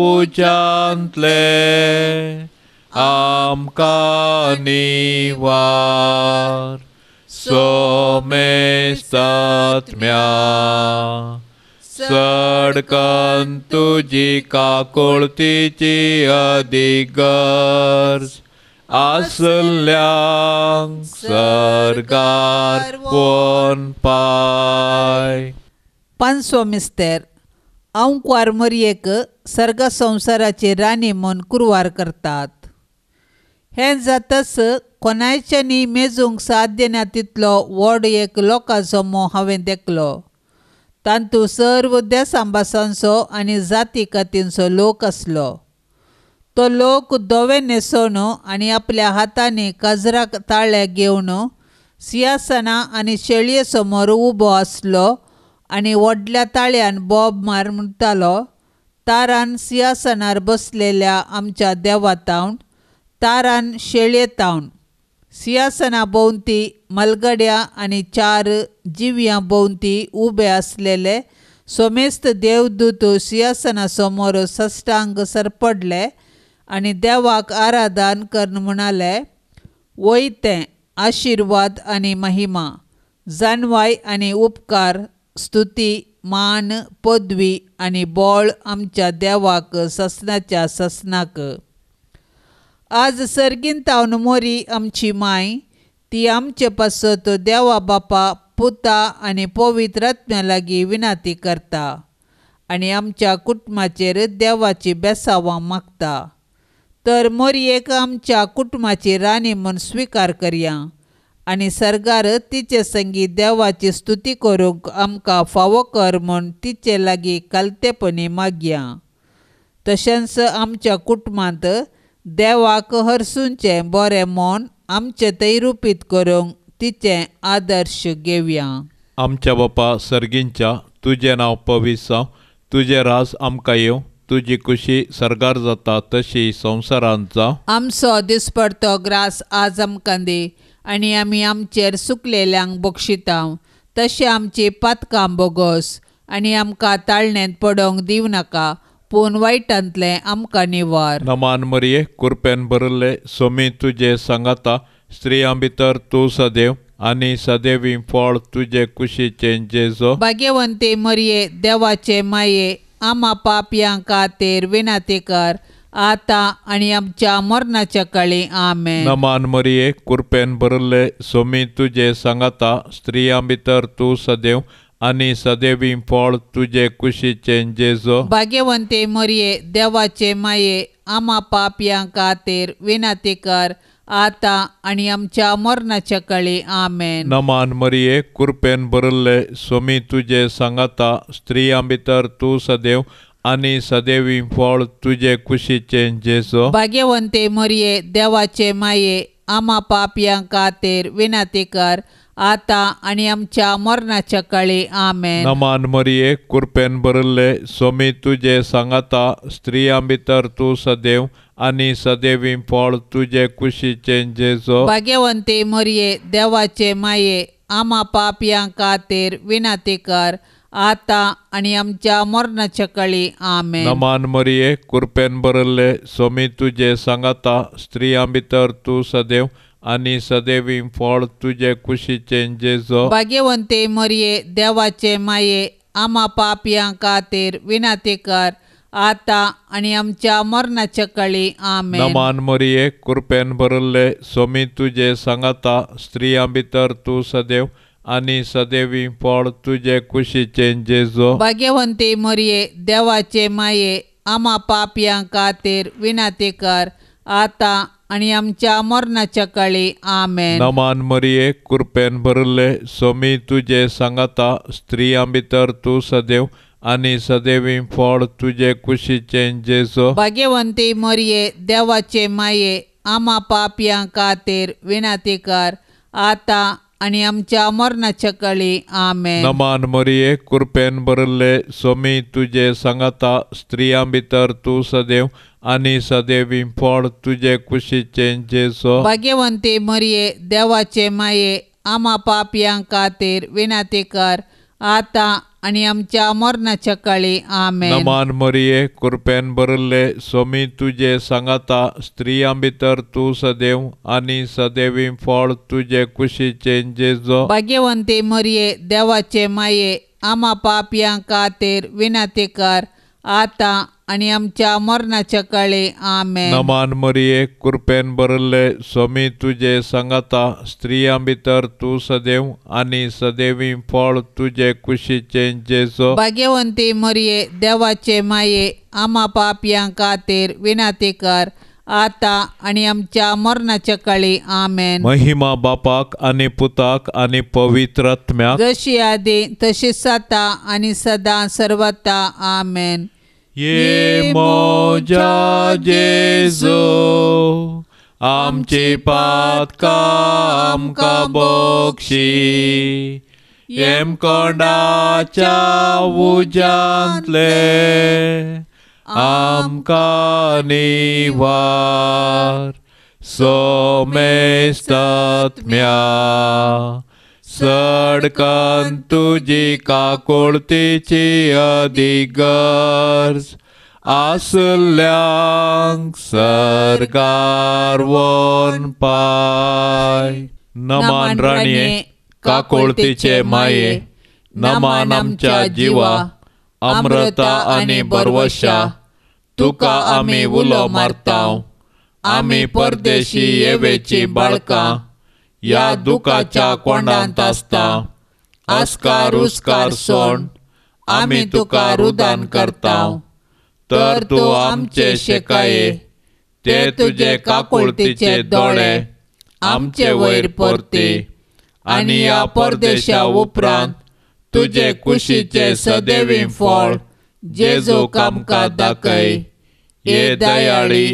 Speaker 1: उज्यांतले आमकां निवार. सोमेस्तात्म्या सडकन तुजी काकुळतीची अदीक गरज आसल्यांक सर्गार वोन पाय.
Speaker 2: पांचवो मिस्तेर. आंकवार मरयेक सर्ग संवसाराची राणी म्हूण कुरवार करतात. हें जातच कोणायच्यांनी मेजूंक साध्य ना तितलो व्हड एक लोकांचो मोह हांवें देखलो. तांतू सर्व देसां भासांचो आनी जाती कातींचो लोक आसलो. तो लोक धवे न्हेसोवन आनी आपल्या हातांनी काजराक ताळे घेवन सिंहासनां आनी शेळये समोर उबो आसलो आनी व्हडल्या ताळ्यान बोब मार म्हणटालो, तारान सिंहासनार बसलेल्या आमच्या देवातावन तारान शेळयेतावन सिंहासना भोंवती मलगड्या आनी चार जिव्यां भोंवती उबे आसलेले सोमेस्त देवदूत सिंहासना समोर सष्टांग सरपडले आनी देवाक आराधन करून म्हणाले, वय तें आशिर्वाद आनी महिमा, जानवाय आनी उपकार, स्तुती, मान, पदवी आनी बळ आमच्या देवाक ससनाच्या ससनाक. आज सर्गींतावन मोरी आमची माय ती आमचे पासत देवा बापा पुता आनी पवित्र आत्म्या लागीं विनंती करता आनी आमच्या कुटुंबाचेर देवाची बेसावां मागता. तर मोरयेक आमच्या कुटुंबाची राणी म्हूण स्विकार करया आनी सर्गार तिचे संगी देवाची स्तुती करूंक आमकां फावो कर म्हूण तिचे लागीं कालतेपणी मागया. तशेंच आमच्या कुटुंबांत देवाक हरसूंचें बरें मन आमचें थंय रुपीत करूंक तिचें आदर्श घेवया.
Speaker 1: आमच्या बापा सर्गींच्या, तुजें नांव पवित्र जावं, तुजें राज आमकां येवं, तुजी खुशी सर्गार जाता तशी संवसारांत जावं.
Speaker 2: आमचो दिसपडतो ग्रास आज आमकां दी आनी आमी आमचेर सुकलेल्यांक बक्षिता तशें आमची पातकां बोगोस आनी आमकां ताळणेंत पडोवंक दिवं नाका, पूण वायटांतलें आमकां निवार.
Speaker 1: नमान मरिये, कुरपेन भरिल्ले, सोमी तुजे सांगाता, स्त्रियां भितर तूं सदैव आनी सदैवी फळ तुजे कुशीचें जेजो.
Speaker 2: भाग्यवंती मरिये, देवाचे माये, आमा पापयां खातीर विनंती कर आतां आनी आमच्या मरणाच्या काळी. आमेन.
Speaker 1: नमान मरिये, कुरपेन भरिल्ले, सोमी तुजे सांगाता, स्त्रियां भितर तूं सदैव आनी सदैवी फळ तुजे कुशीचें जेजो.
Speaker 2: भाग्यवंती मरिये, देवाचे माये, आमा पापयां खातीर विनंती कर आतां आनी आमच्या मरणाच्या काळी. आमेन.
Speaker 1: नमान मरिये, कुरपेन भरिल्ले, सोमी तुजे सांगाता, स्त्रियां भितर तूं सदैव आनी सदैवी फळ तुजे कुशीचें जेजो.
Speaker 2: भाग्यवंती मरिये, देवाचे माये, आमा पापयां खातीर विनंती कर आतां आनी आमच्या मरणाच्या काळी. आमेन.
Speaker 1: नमान मरिये, कुरपेन भरिल्ले, सोमी तुजे सांगाता, स्त्रियां भितर तूं सदैव आनी सदैवी फळ तुजे कुशीचें जेजो.
Speaker 2: भाग्यवंती मरिये, देवाचे माये, आमा पापयां खातीर विनंती कर आतां आनी आमच्या मरणाच्या काळी. आमेन.
Speaker 1: नमान मरिये, कुरपेन भरिल्ले, सोमी तुजे सांगाता, स्त्रियां भितर तूं सदैव आनी सदैवी फळ तुजे कुशीचें जेजो.
Speaker 2: भाग्यवंती मरिये, देवाचे माये, आमा पापयां खातीर विनंती कर आतां आनी आमच्या मरणाच्या काळी. आमेन.
Speaker 1: नमान मरिये, कुरपेन भरिल्ले, सोमी तुजे सांगाता, स्त्रियां भितर तूं सदैव आनी सदैवी फळ तुजे कुशीचें जेजो.
Speaker 2: भाग्यवंती मरिये, देवाचे माये, आमा पापयां खातीर विनंती कर आतां आनी आमच्या मरणाच्या काळी. आमेन.
Speaker 1: नमान मरिये, कुरपेन भरिल्ले, सोमी तुजे सांगाता, स्त्रियां भितर तूं सदैव आनी सदैवी फळ तुजे कुशीचें जेजो.
Speaker 2: भाग्यवंती मरिये, देवाचे माये, आमा पापयां खातीर विनंती कर आतां आनी आमच्या मरणाच्या काळी. आमेन.
Speaker 1: नमान मरिये, कुरपेन भरिल्ले, सोमी तुजे सांगाता, स्त्रियां भितर तूं सदैव आनी सदैवी फळ तुजे कुशीचें जेजो.
Speaker 2: भाग्यवंती मरिये, देवाचे माये, आमा पापयां खातीर विनंती कर आतां आनी आमच्या मरणाच्या काळी. आमेन.
Speaker 1: नमान मरिये, कुरपेन भरिल्ले, सोमी तुजे सांगाता, स्त्रियां भितर तूं सदैव आनी सदैवी फळ तुजे कुशीचें जेजो.
Speaker 2: भाग्यवंती मरिये, देवाचे माये, आमा पापयां खातीर विनंती कर आतां आनी आमच्या मरणाच्या काळी. आमेन.
Speaker 1: नमान मरिये, कुरपेन भरिल्ले, सोमी तुजे सांगाता, स्त्रियां भितर तूं सदैव आनी सदैवी फळ तुजे कुशीचें जेजो.
Speaker 2: भाग्यवंती मरिये, देवाचे माये, आमा पापयां खातीर विनंती कर आतां आनी आमच्या मरणाच्या काळी. आमेन.
Speaker 1: महिमा बापाक आनी पुताक आनी पवित्र आत्म्याक,
Speaker 2: जशी आदी तशी आतां आनी सदां सर्वता. आमेन.
Speaker 1: ये म्हज्या जेजू, आमची पातकां आमकां बक्षी, येमकोंडाच्या उज्यांतले आमकां निवार सोमेस्तात्म्या सडकन तुजी काकोळतेची अधिगर्ज आसल्यांक सरकार वन पाय. नमान राणये काकोळतेचे माये, नमान आमच्या जिवा अमृता आनी बरवशा, तुका आमी उलो मारताव. आमी परदेशी येवेची बाळकां ह्या दुखाच्या कोंडांत आसता. आस्कार उस्कार सोण आमी तुका रुदान करताव. तर तूं आमचे शेकाये ते तुजे काकुळतीचे दोळे आमचे वयर परती आनी ह्या परदेशा उपरांत तुजे कुशीचे सदैवी फळ जेजूक आमकां दाखय. हे दयाळी,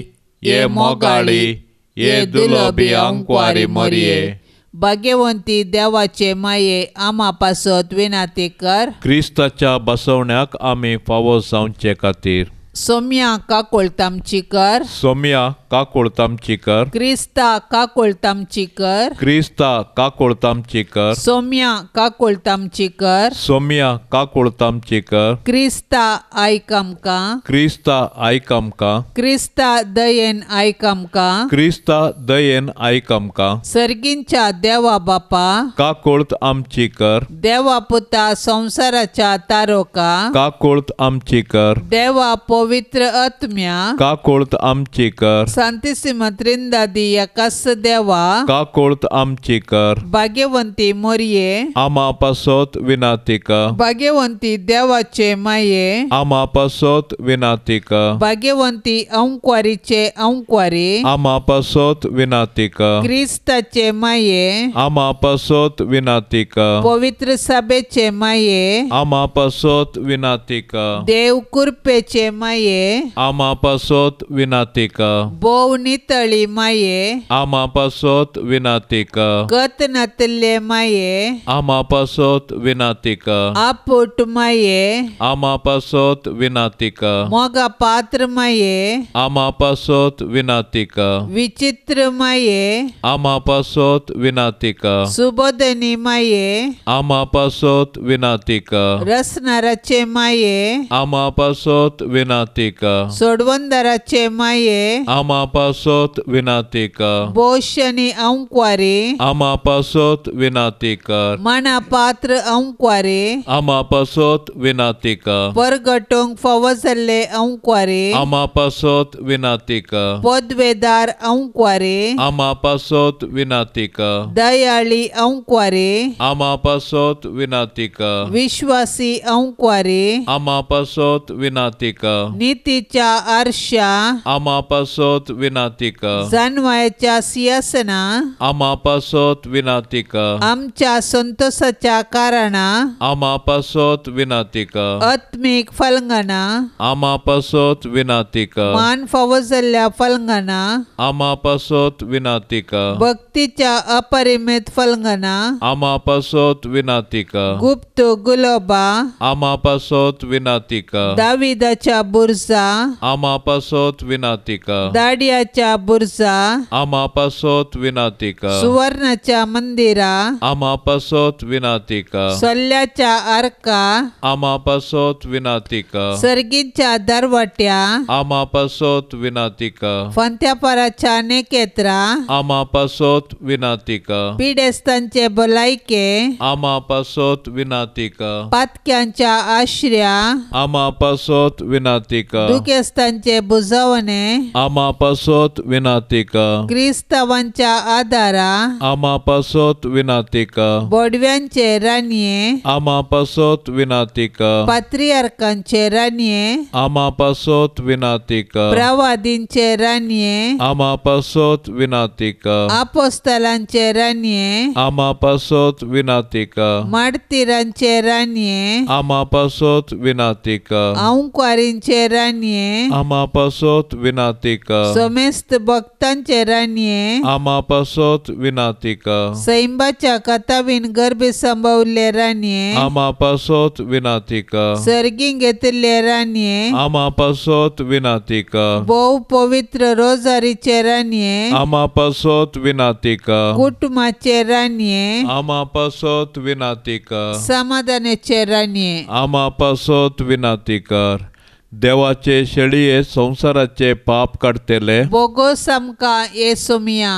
Speaker 1: हे मोगाळी, हे दुलबी अंकवारी मोरये.
Speaker 2: भाग्यवंती देवाचे माये, आमा पासत विनाती कर.
Speaker 1: क्रिस्ताच्या बसवण्याक आमी फावो जावचे खातीर.
Speaker 2: सोम्या काकोळतामची कर.
Speaker 1: सोम्या काकोळतामची कर.
Speaker 2: क्रिस्ता काकोळतामची कर.
Speaker 1: क्रिस्ता काकोळतामची कर.
Speaker 2: सोम्या काकोळतामची कर.
Speaker 1: सोम्या काकोळतामची कर.
Speaker 2: क्रिस्ता आयक आमकां.
Speaker 1: क्रिस्ता आयक आमकां.
Speaker 2: क्रिस्ता दयेन आयक आमकां.
Speaker 1: क्रिस्ता दयेन आयक आमकां.
Speaker 2: सर्गींच्या देवा बापा
Speaker 1: काकोळत आमची कर.
Speaker 2: देवा पुता संवसाराच्या तारोका
Speaker 1: काकोळत आमची कर.
Speaker 2: देवा पवित्र आत्म्या
Speaker 1: काकोळत आमची कर.
Speaker 2: सांतिसिम त्रिंदादी एकास देवा
Speaker 1: काकोळत आमची कर.
Speaker 2: भाग्यवंती मोरये
Speaker 1: आमा पासत विनाती कर.
Speaker 2: भाग्यवंती देवाचे माये
Speaker 1: आमा पासत विनाती कर.
Speaker 2: भाग्यवंती अंकवारीचे अंकवारी
Speaker 1: आमा पासत विनाती कर.
Speaker 2: क्रिस्ताचे माये
Speaker 1: आमा पासत विनाती कर.
Speaker 2: पवित्र सभेचे माये
Speaker 1: आमा पासत विनाती कर.
Speaker 2: देव कृपेचे माये
Speaker 1: आमा पासत विनाती कर.
Speaker 2: भोव नितळी माये
Speaker 1: आमा पासत विनाती कर.
Speaker 2: गत नातल्ले माये
Speaker 1: आमा पासत विनाती कर.
Speaker 2: आपूट माये
Speaker 1: आमा पासत विनाती कर.
Speaker 2: मोगा पात्र माये
Speaker 1: आमा पासत विनाती कर.
Speaker 2: विचित्र माये
Speaker 1: आमा पासत विनाती कर.
Speaker 2: सुबोधनी माये
Speaker 1: आमा पासत विनाती कर.
Speaker 2: रसनाराचे माये
Speaker 1: आमा पासत विनाती कर.
Speaker 2: सोडवंदराचे माये
Speaker 1: आमा पासत विनाती कर.
Speaker 2: बोशनी अंकवारी
Speaker 1: आमा पासत विनाती कर.
Speaker 2: मना पात्र अंकवारी
Speaker 1: आमा पासत विनाती कर.
Speaker 2: परगटोंक फावो जाल्ले अंकवारी
Speaker 1: आमा पासत विनाती कर.
Speaker 2: पदवेदार अंकवारी
Speaker 1: आमा पासत विनाती कर.
Speaker 2: दयाळी अंकवारी
Speaker 1: आमा पासत विनाती कर.
Speaker 2: विश्वासी अंकवारी
Speaker 1: आमा पासत विनाती कर.
Speaker 2: नितीच्या आरशा
Speaker 1: आमा पासत विनाती कर.
Speaker 2: जानवायाच्या सिंहासना
Speaker 1: आमा पासत विनाती कर.
Speaker 2: आमच्या संतोषाच्या कारणा
Speaker 1: आमा पासत विनाती कर.
Speaker 2: आत्मीक फलंगना
Speaker 1: आमा पासत विनाती कर.
Speaker 2: मान फावो जाल्ल्या फलंगना
Speaker 1: आमा पासत विनाती कर.
Speaker 2: भक्तीच्या अपरिमित फलंगना
Speaker 1: आमा पासत विनाती कर.
Speaker 2: गुप्त गुलोबा
Speaker 1: आमा पासत विनाती कर.
Speaker 2: दाविदाच्या बुरजा
Speaker 1: आमा पासत विनाती कर.
Speaker 2: दाडियाच्या बुरजा
Speaker 1: आमा पासत विनाती कर.
Speaker 2: सुवर्णाच्या मंदिरा
Speaker 1: आमा पासत विनाती कर.
Speaker 2: सोल्ल्याच्या आरका
Speaker 1: आमा पासत विनाती कर.
Speaker 2: सर्गींच्या दरवाट्या
Speaker 1: आमा पासत विनाती कर.
Speaker 2: फांत्यापाराच्या नेकेत्रा
Speaker 1: आमा पासत विनाती कर.
Speaker 2: पिडेस्तांचे भलायके
Speaker 1: आमा पासत विनाती कर.
Speaker 2: पातक्यांच्या आश्र्या
Speaker 1: आमा पासत विनाती कर.
Speaker 2: दुखेस्तांचे बुजवणे
Speaker 1: आमा पासत विनाती कर.
Speaker 2: क्रिस्तावांच्या आदारा
Speaker 1: आमा पासत विनाती कर.
Speaker 2: बोडव्यांचे राणये
Speaker 1: आमा पासत विनाती कर.
Speaker 2: पात्रियार्कांचे राणये
Speaker 1: आमा पासत विनाती कर.
Speaker 2: प्रवादींचे राणये
Speaker 1: आमा पासत विनाती कर.
Speaker 2: आपोस्तलांचे राणये
Speaker 1: आमा पासत विनाती कर.
Speaker 2: मार्तीरांचे राणये
Speaker 1: आमा पासत विनाती कर.
Speaker 2: अंकवारींचे जेजूचे राणये
Speaker 1: आमा पासत विनाती कर।
Speaker 2: समेस्त भक्तांचे राणये
Speaker 1: आमा पासत विनाती कर।
Speaker 2: सैंबाच्या कथावीन गर्भे संभवल्ले राणये
Speaker 1: आमा पासत विनाती कर।
Speaker 2: सर्गीं घेतिल्ले राणये
Speaker 1: आमा पासत विनाती कर।
Speaker 2: भोव पवित्र रोजारीचे राणये
Speaker 1: आमा पासत विनाती कर।
Speaker 2: कुटुंबाचे राणये
Speaker 1: आमा पासत विनाती कर।
Speaker 2: समाधानाचे राणये
Speaker 1: आमा पासत विनाती कर। देवाचे शेळये संवसाराचे पाप काडटले
Speaker 2: बोगोस आमकां येसोमिया।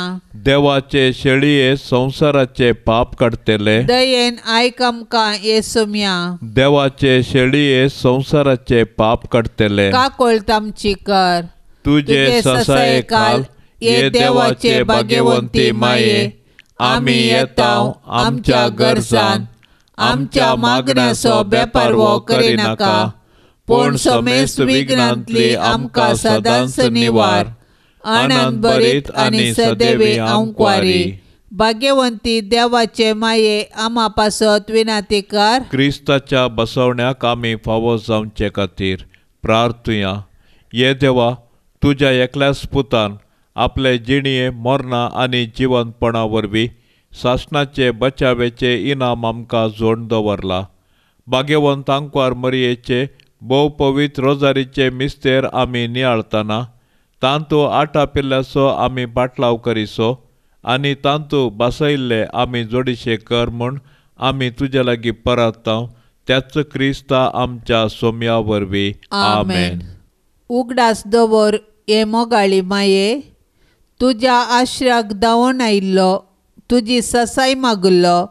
Speaker 1: देवाचे शेळये संवसाराचे पाप काडटले
Speaker 2: दयेन आयक आमकां येसोमिया।
Speaker 1: देवाचे शेळये संवसाराचे पाप काडटले
Speaker 2: काकोळत आमची कर।
Speaker 1: तुजे ससायेखाल ये देवाचे भाग्यवंती माये आमी येता आमच्या गरजान आमच्या मागण्याचो बेपारवो करिनाका पूण समेस्त विघ्नांतली आमकां सदांच निवार। आनंद भरीत आनी सदैवी आंकवारी भाग्यवंती देवाचे माये आमा पासत विनाती कर। क्रिस्ताच्या बसवण्याक आमी फावो जावचे खातीर प्रार्थुया। ये देवा तुज्या एकल्याच पुतान आपले जिणये मरणां आनी जिवंतपणा वरवीं सासणाचे बचावेचे इनाम आमकां जोडून दवरला। भाग्यवंत आंकवार मरयेचे भोव पवित्र रोजारीचे मिस्तेर आमी नियाळतना तांतू आटापिल्ल्याचो आमी बाटलाव करिसो आनी तांतू बसयल्ले आमी जोडीशे कर म्हूण आमी तुजे लागीं परतता त्याच क्रिस्ता आमच्या सोम्या वरवीं आमेन।
Speaker 2: उगडास दवर हे मोगाळी माये तुज्या आश्राक धांवून आयिल्लो तुजी ससाय मागुल्लो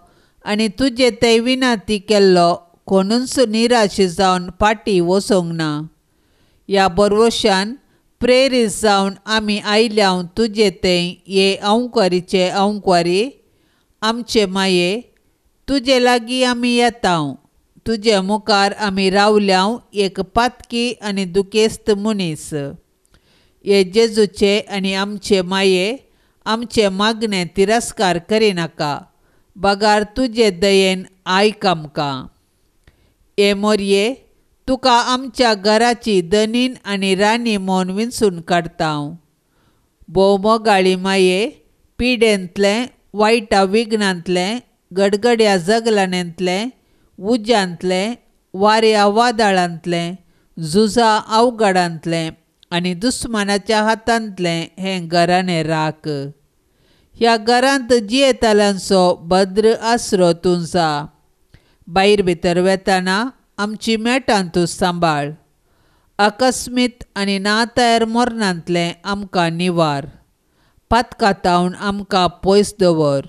Speaker 2: आनी तुजे ते विनाती केल्लो कोणूच निराश जावन फाटीं वचोंक ना। ह्या बरवशान प्रेरीत जावन आमी आयल्या तुजे थंय हे अंकवारीचे अंकवारी आमचे माये तुजे लागीं आमी येता तुजे मुखार आमी रावल्या एक पातकी आनी दुखेस्त मनीस। हे जेजूचे आनी आमचे माये आमचे मागणे तिरस्कार करिनाका बगार तुजे दयेन आयक आमकां। हे मोरये तुका आमच्या घराची धनीन आनी राणी म्हूण विंचून काडटा। भोव मोगाळी माये पिडेंतलें वायटा विघ्नांतलें गडगड्या जगलाण्यांतलें उज्यांतलें वाऱ्या वादळांतलें झुजा अवघडांतलें आनी दुस्मानाच्या हातांतलें हें घराणें राख। ह्या घरांत जियेताल्यांचो भद्र आसरो तूं जा। भायर भितर वेताना आमची मेटां तूं सांबाळ। अकस्मीत आनी नातयार मरणांतलें आमकां निवार। पातकातावन आमकां पयस दवर।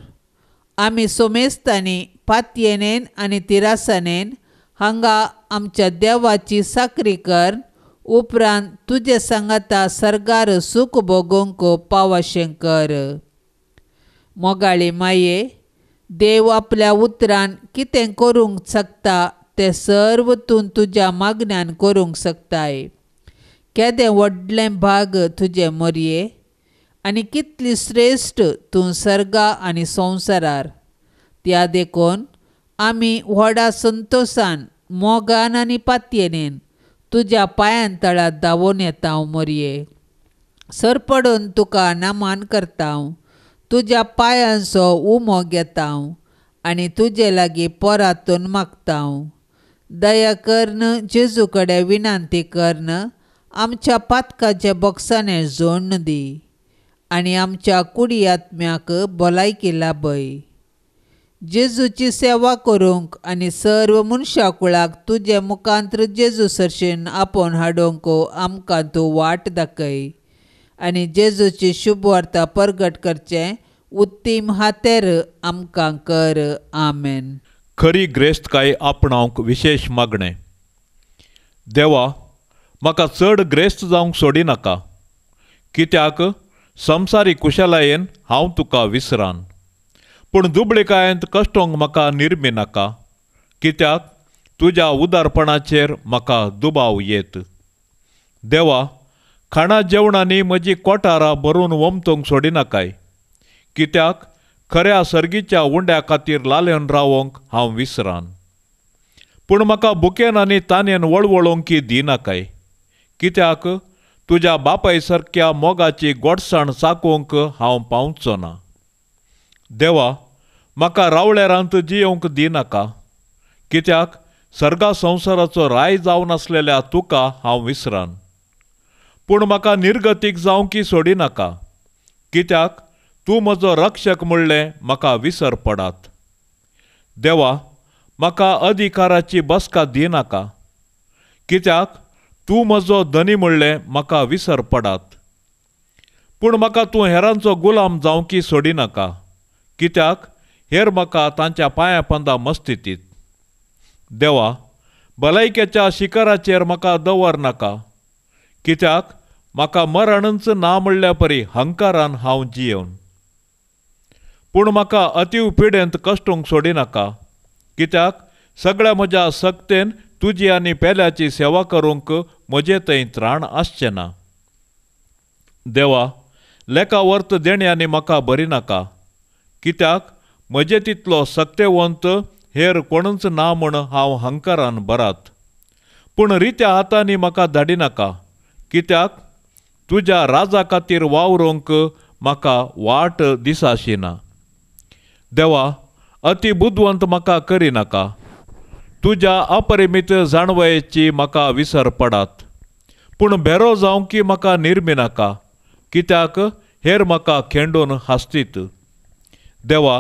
Speaker 2: आमी सोमेस्तांनी पातयेनेन आनी तिरासानेन हांगा आमच्या देवाची साकरी कर उपरांत तुजे सांगाता सर्गार सूख भोगोवंक पावाशें कर। मोगाळी माये देव आपल्या उतरान कितें करूंक शकता तें सर्व तूं तुज्या मागण्यान करूंक शकताय। केदें व्हडलें भाग तुजें मोरये आनी कितली श्रेश्ठ तूं सर्गा आनी संवसारार। त्या देखून आमी व्हडा संतोशान मोगान आनी पातयेनेन तुज्या पांयां तळा धांवून येता मोरये। सरपडून तुका नमन करता तुज्या पांयांचो उमो घेता आनी तुजे लागीं परातून मागता। दया करून जेजू कडेन विनंती करून आमच्या पातकाचे बोगसाणें जोडून दी आनी आमच्या कुडी आत्म्याक भलायकी लाभय। जेजूची सेवा करूंक आनी सर्व मनशाकुळाक तुजे मुखांत्र जेजू सरशेन आपोवन हाडूंक आमकां तूं वाट दाखय आनी जेजूची शुभवार्ता परगट करचें उत्तीम हातेर आमकां कर। आमेन।
Speaker 1: खरी ग्रेस्तकाय आपणावंक विशेश मागणें। देवा म्हाका चड ग्रेस्त जावंक सोडिनाका कित्याक संवसारी कुशलायेन हांव तुका विसरान पूण दुबळीकायेंत कश्टोंक म्हाका निर्मिनाका कित्याक तुज्या उदारपणाचेर म्हाका दुबाव येत। देवा खाणा जेवणांनी म्हजी कोठारां भरून वमतूंक सोडिनाकाय कित्याक खऱ्या सर्गीच्या उंड्या खातीर लालेवन रावोंक हांव विसरान पूण म्हाका भुकेन आनी तानेन वळवळोंकी दिनाकाय कित्याक तुज्या बापाय सारक्या मोगाची गोडसाण चाकूंक हांव पावचो ना. देवा, म्हाका रावळेरांत जियोवंक दिनाका, कित्याक सर्गा संवसाराचो राय जावन आसलेल्या तुका हांव विसरान. पूण म्हाका निर्गतीक जावंकी सोडिनाका, कित्याक तूं म्हजो रक्षक म्हणलें म्हाका विसर पडात. देवा, म्हाका अधिकाराची बसका दिनाका, कित्याक तूं म्हजो धनी म्हणलें म्हाका विसर पडात. पूण म्हाका तूं हेरांचो गुलाम जावंकी सोडिनाका, कित्याक हेर म्हाका तांच्या पांया पंदा मस्तितीत. देवा, भलायकेच्या शिखराचेर म्हाका दवर नाका, कित्याक म्हाका मरणच ना म्हणल्या परी हंकारान हांव जियेवन. पूण म्हाका अतीव पिडेंत कश्टूंक सोडिनाका, कित्याक सगळ्या म्हज्या सक्तेन तुजी आनी पेल्याची सेवा करूंक म्हजे थंय त्राण आसचें ना. देवा, लेखा वर्त देण्यांनी म्हाका बरी नाका, कित्याक म्हजे तितलो सक्तेवंत हेर कोणूच ना म्हूण हांव हंकारान बरात. पूण रित्या हातांनी म्हाका धाडिनाका, कित्याक तुज्या राजा खातीर वावरूंक म्हाका वाट दिसाशी ना. देवा, अति बुदवंत म्हाका करिनाका, तुज्या अपरिमीत जाणवयेची म्हाका विसर पडात. पूण भेरो जावंकी म्हाका निर्मिनाका, कित्याक हेर म्हाका खेंडून हासतीत. देवा,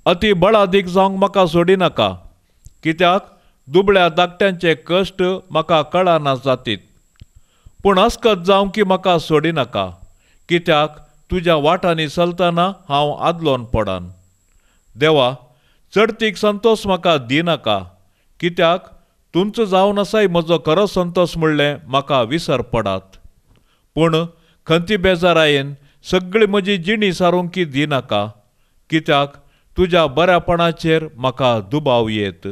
Speaker 1: अति बळादीक जावंक म्हाका सोडिनाका, कित्याक दुबळ्या धाकट्यांचे कश्ट म्हाका कळना जातीत. पूण अस्कत जावंकी म्हाका सोडिनाका, कित्याक तुज्या वाटांनी चलतना हांव आदलोन पडन. देवा, चडतीक संतोश म्हाका दिनाका, कित्याक तुमचो जावन आसाय म्हजो खरो संतोश म्हणलें म्हाका विसर पडात. पूण खंती बेजारायेन सगळी म्हजी जिणी सारूंकी दिनाका, कित्याक तुज्या बऱ्यापणाचेर म्हाका दुबाव येत.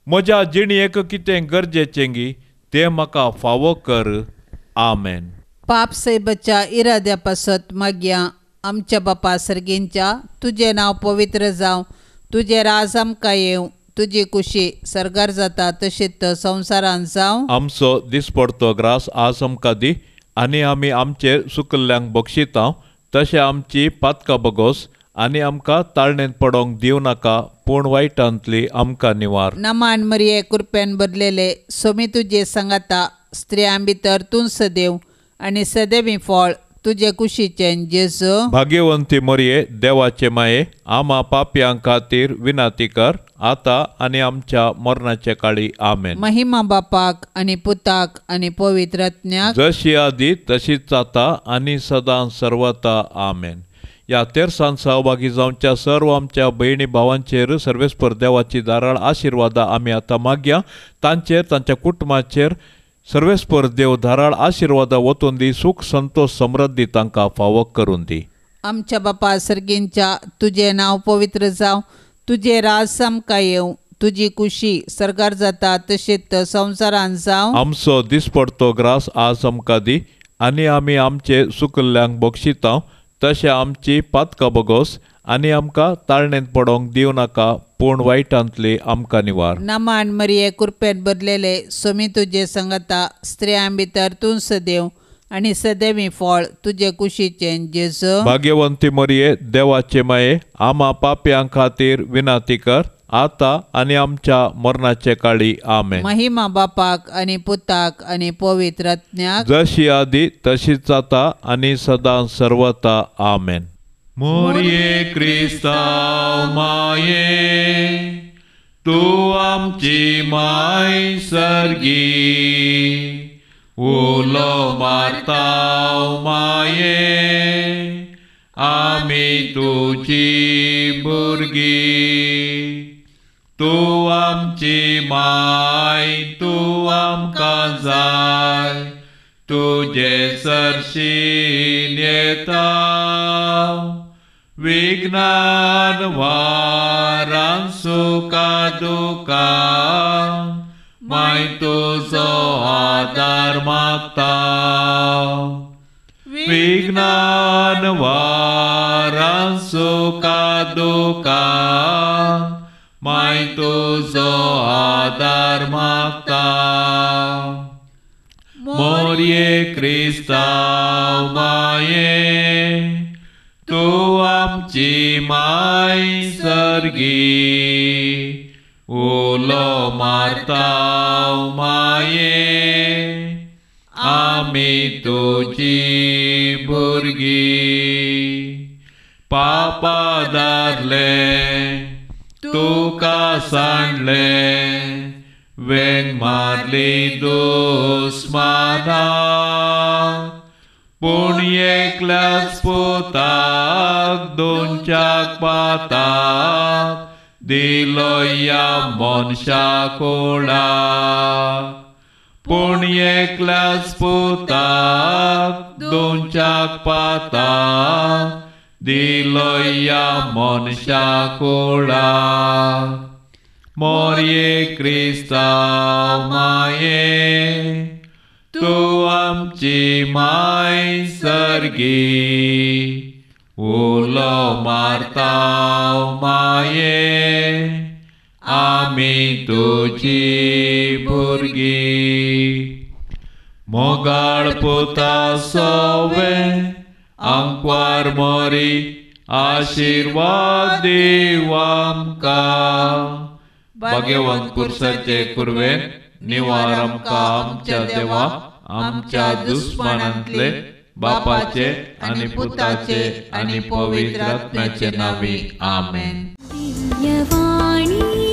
Speaker 1: म्हज्या जिणेक कितें गरजेचें गी तें म्हाका फावो कर. आमेन.
Speaker 2: पाप सैबाच्या इराद्या पासत मागया. आमच्या बापा सर्गींच्या, तुजें नांव पवित्र जावं, तुजें राज आमकां येवं, तुजी कुशी सर्गार जाता तशीच संवसारांत जावं.
Speaker 1: आमचो दिसपडतो ग्रास आज आमकां दी, आनी आमी आमचे सुकल्ल्यांक बक्षिता तशें आमची पातकां बगोस, आनी आमकां ताळणेंत पडोंक दिवं नाका, पूण वायटांतली आमकां निवार.
Speaker 2: नमान मरिये, कृपेन भरलेले, सोमी तुजे सांगाता, स्त्रियां भितर तूं सदैव आनी सदैवी फळ तुजे कुशीचें जेजू.
Speaker 1: भाग्यवंती मरिये, देवाचे माये, आमा पापयां खातीर विनंती कर, आतां आनी आमच्या मरणाचे काळी. आमेन.
Speaker 2: महिमा बापाक आनी पुताक आनी पवित्र आत्म्याक,
Speaker 1: जशी आदी तशीच आतां आनी सदां सर्वता. आमेन. ह्या तेरसान सहभागी जावच्या सर्व आमच्या भयणी भावांचेर सर्वेस्पर देवाची धाराळ आशिर्वादा आमी आतां मागया. तांचेर तांच्या कुटुंबाचेर सर्वेस्पर देव धाराळ आशिर्वादा वतून दी, सुख संतोष समृद्धी तांकां फावो करून दी.
Speaker 2: आमच्या बापा सर्गींच्या, तुजें नांव पवित्र जावं, तुजें राज आमकां येवं, तुजी कुशी सर्गार जाता तशीच संवसारांत जावं.
Speaker 1: आमचो दिसपडतो ग्रास आज आमकां दी, आनी आमी आमचे सुकल्ल्यांक बक्षिता तशें आमची पातकां बगोस, आनी आमकां ताळणेंत पडोंक दिवं नाका, पूण वायटांतली आमकां निवार.
Speaker 2: नमान मरिये, कृपेन भरलेले, सोमी तुजे सांगाता, स्त्रियां भितर तूं सदैव आनी सदैवी फळ तुजे कुशीचें जेजू.
Speaker 1: भाग्यवंती मरिये, देवाचे माये, आमा पापयां खातीर विनंती कर, आतां आनी आमच्या मरणाचे काळी. आमेन.
Speaker 2: महिमा बापाक आनी पुताक आनी पवित्र आत्म्याक,
Speaker 1: जशी आदी तशीच आतां आनी सदां सर्वता. आमेन. मोरये क्रिस्तांव माये, तूं आमची माय सर्गी, उलो मारताव माये, आमी तुजी भुरगीं. तूं आमची माय, तूं आमकां जाय, तुजे सरशीन येता, विज्ञान वारान सुखा दुखान, माय तुजो आदार मागता. विज्ञान वारान सुखा दुखान, माय तुजो आदार मागता. मोर क्रिस्तांव माये तूं आमची माय सर्गी उलो मारता माये आमी तुजी भुरगीं पापा दारले तुका सांडले वेंग मारली दुस्माना पूण एकल्याच पुताक दोनच्याक पाताक दिलो ह्या मनशा कोळाक पूण एकल्याच पुताक दोनच्याक पाताक दिलो ह्या मनशा कोळाक मोरये क्रिस्तांव माये तूं आमची माय सर्गी उलो मारता माये आमी तुजी भुरगीं मोगाळ पुता सोवे आंकवार मोरी आशिर्वाद दीव आमकां भाग्यवंत पुरसाचे कुरवेन निवार आमकां आमच्या देवा आमच्या दुस्मानांतले बापाचे आनी पुताचे आनी पवित्र आत्म्याचे नांवी आमेन.
Speaker 3: दिव्यवाणी.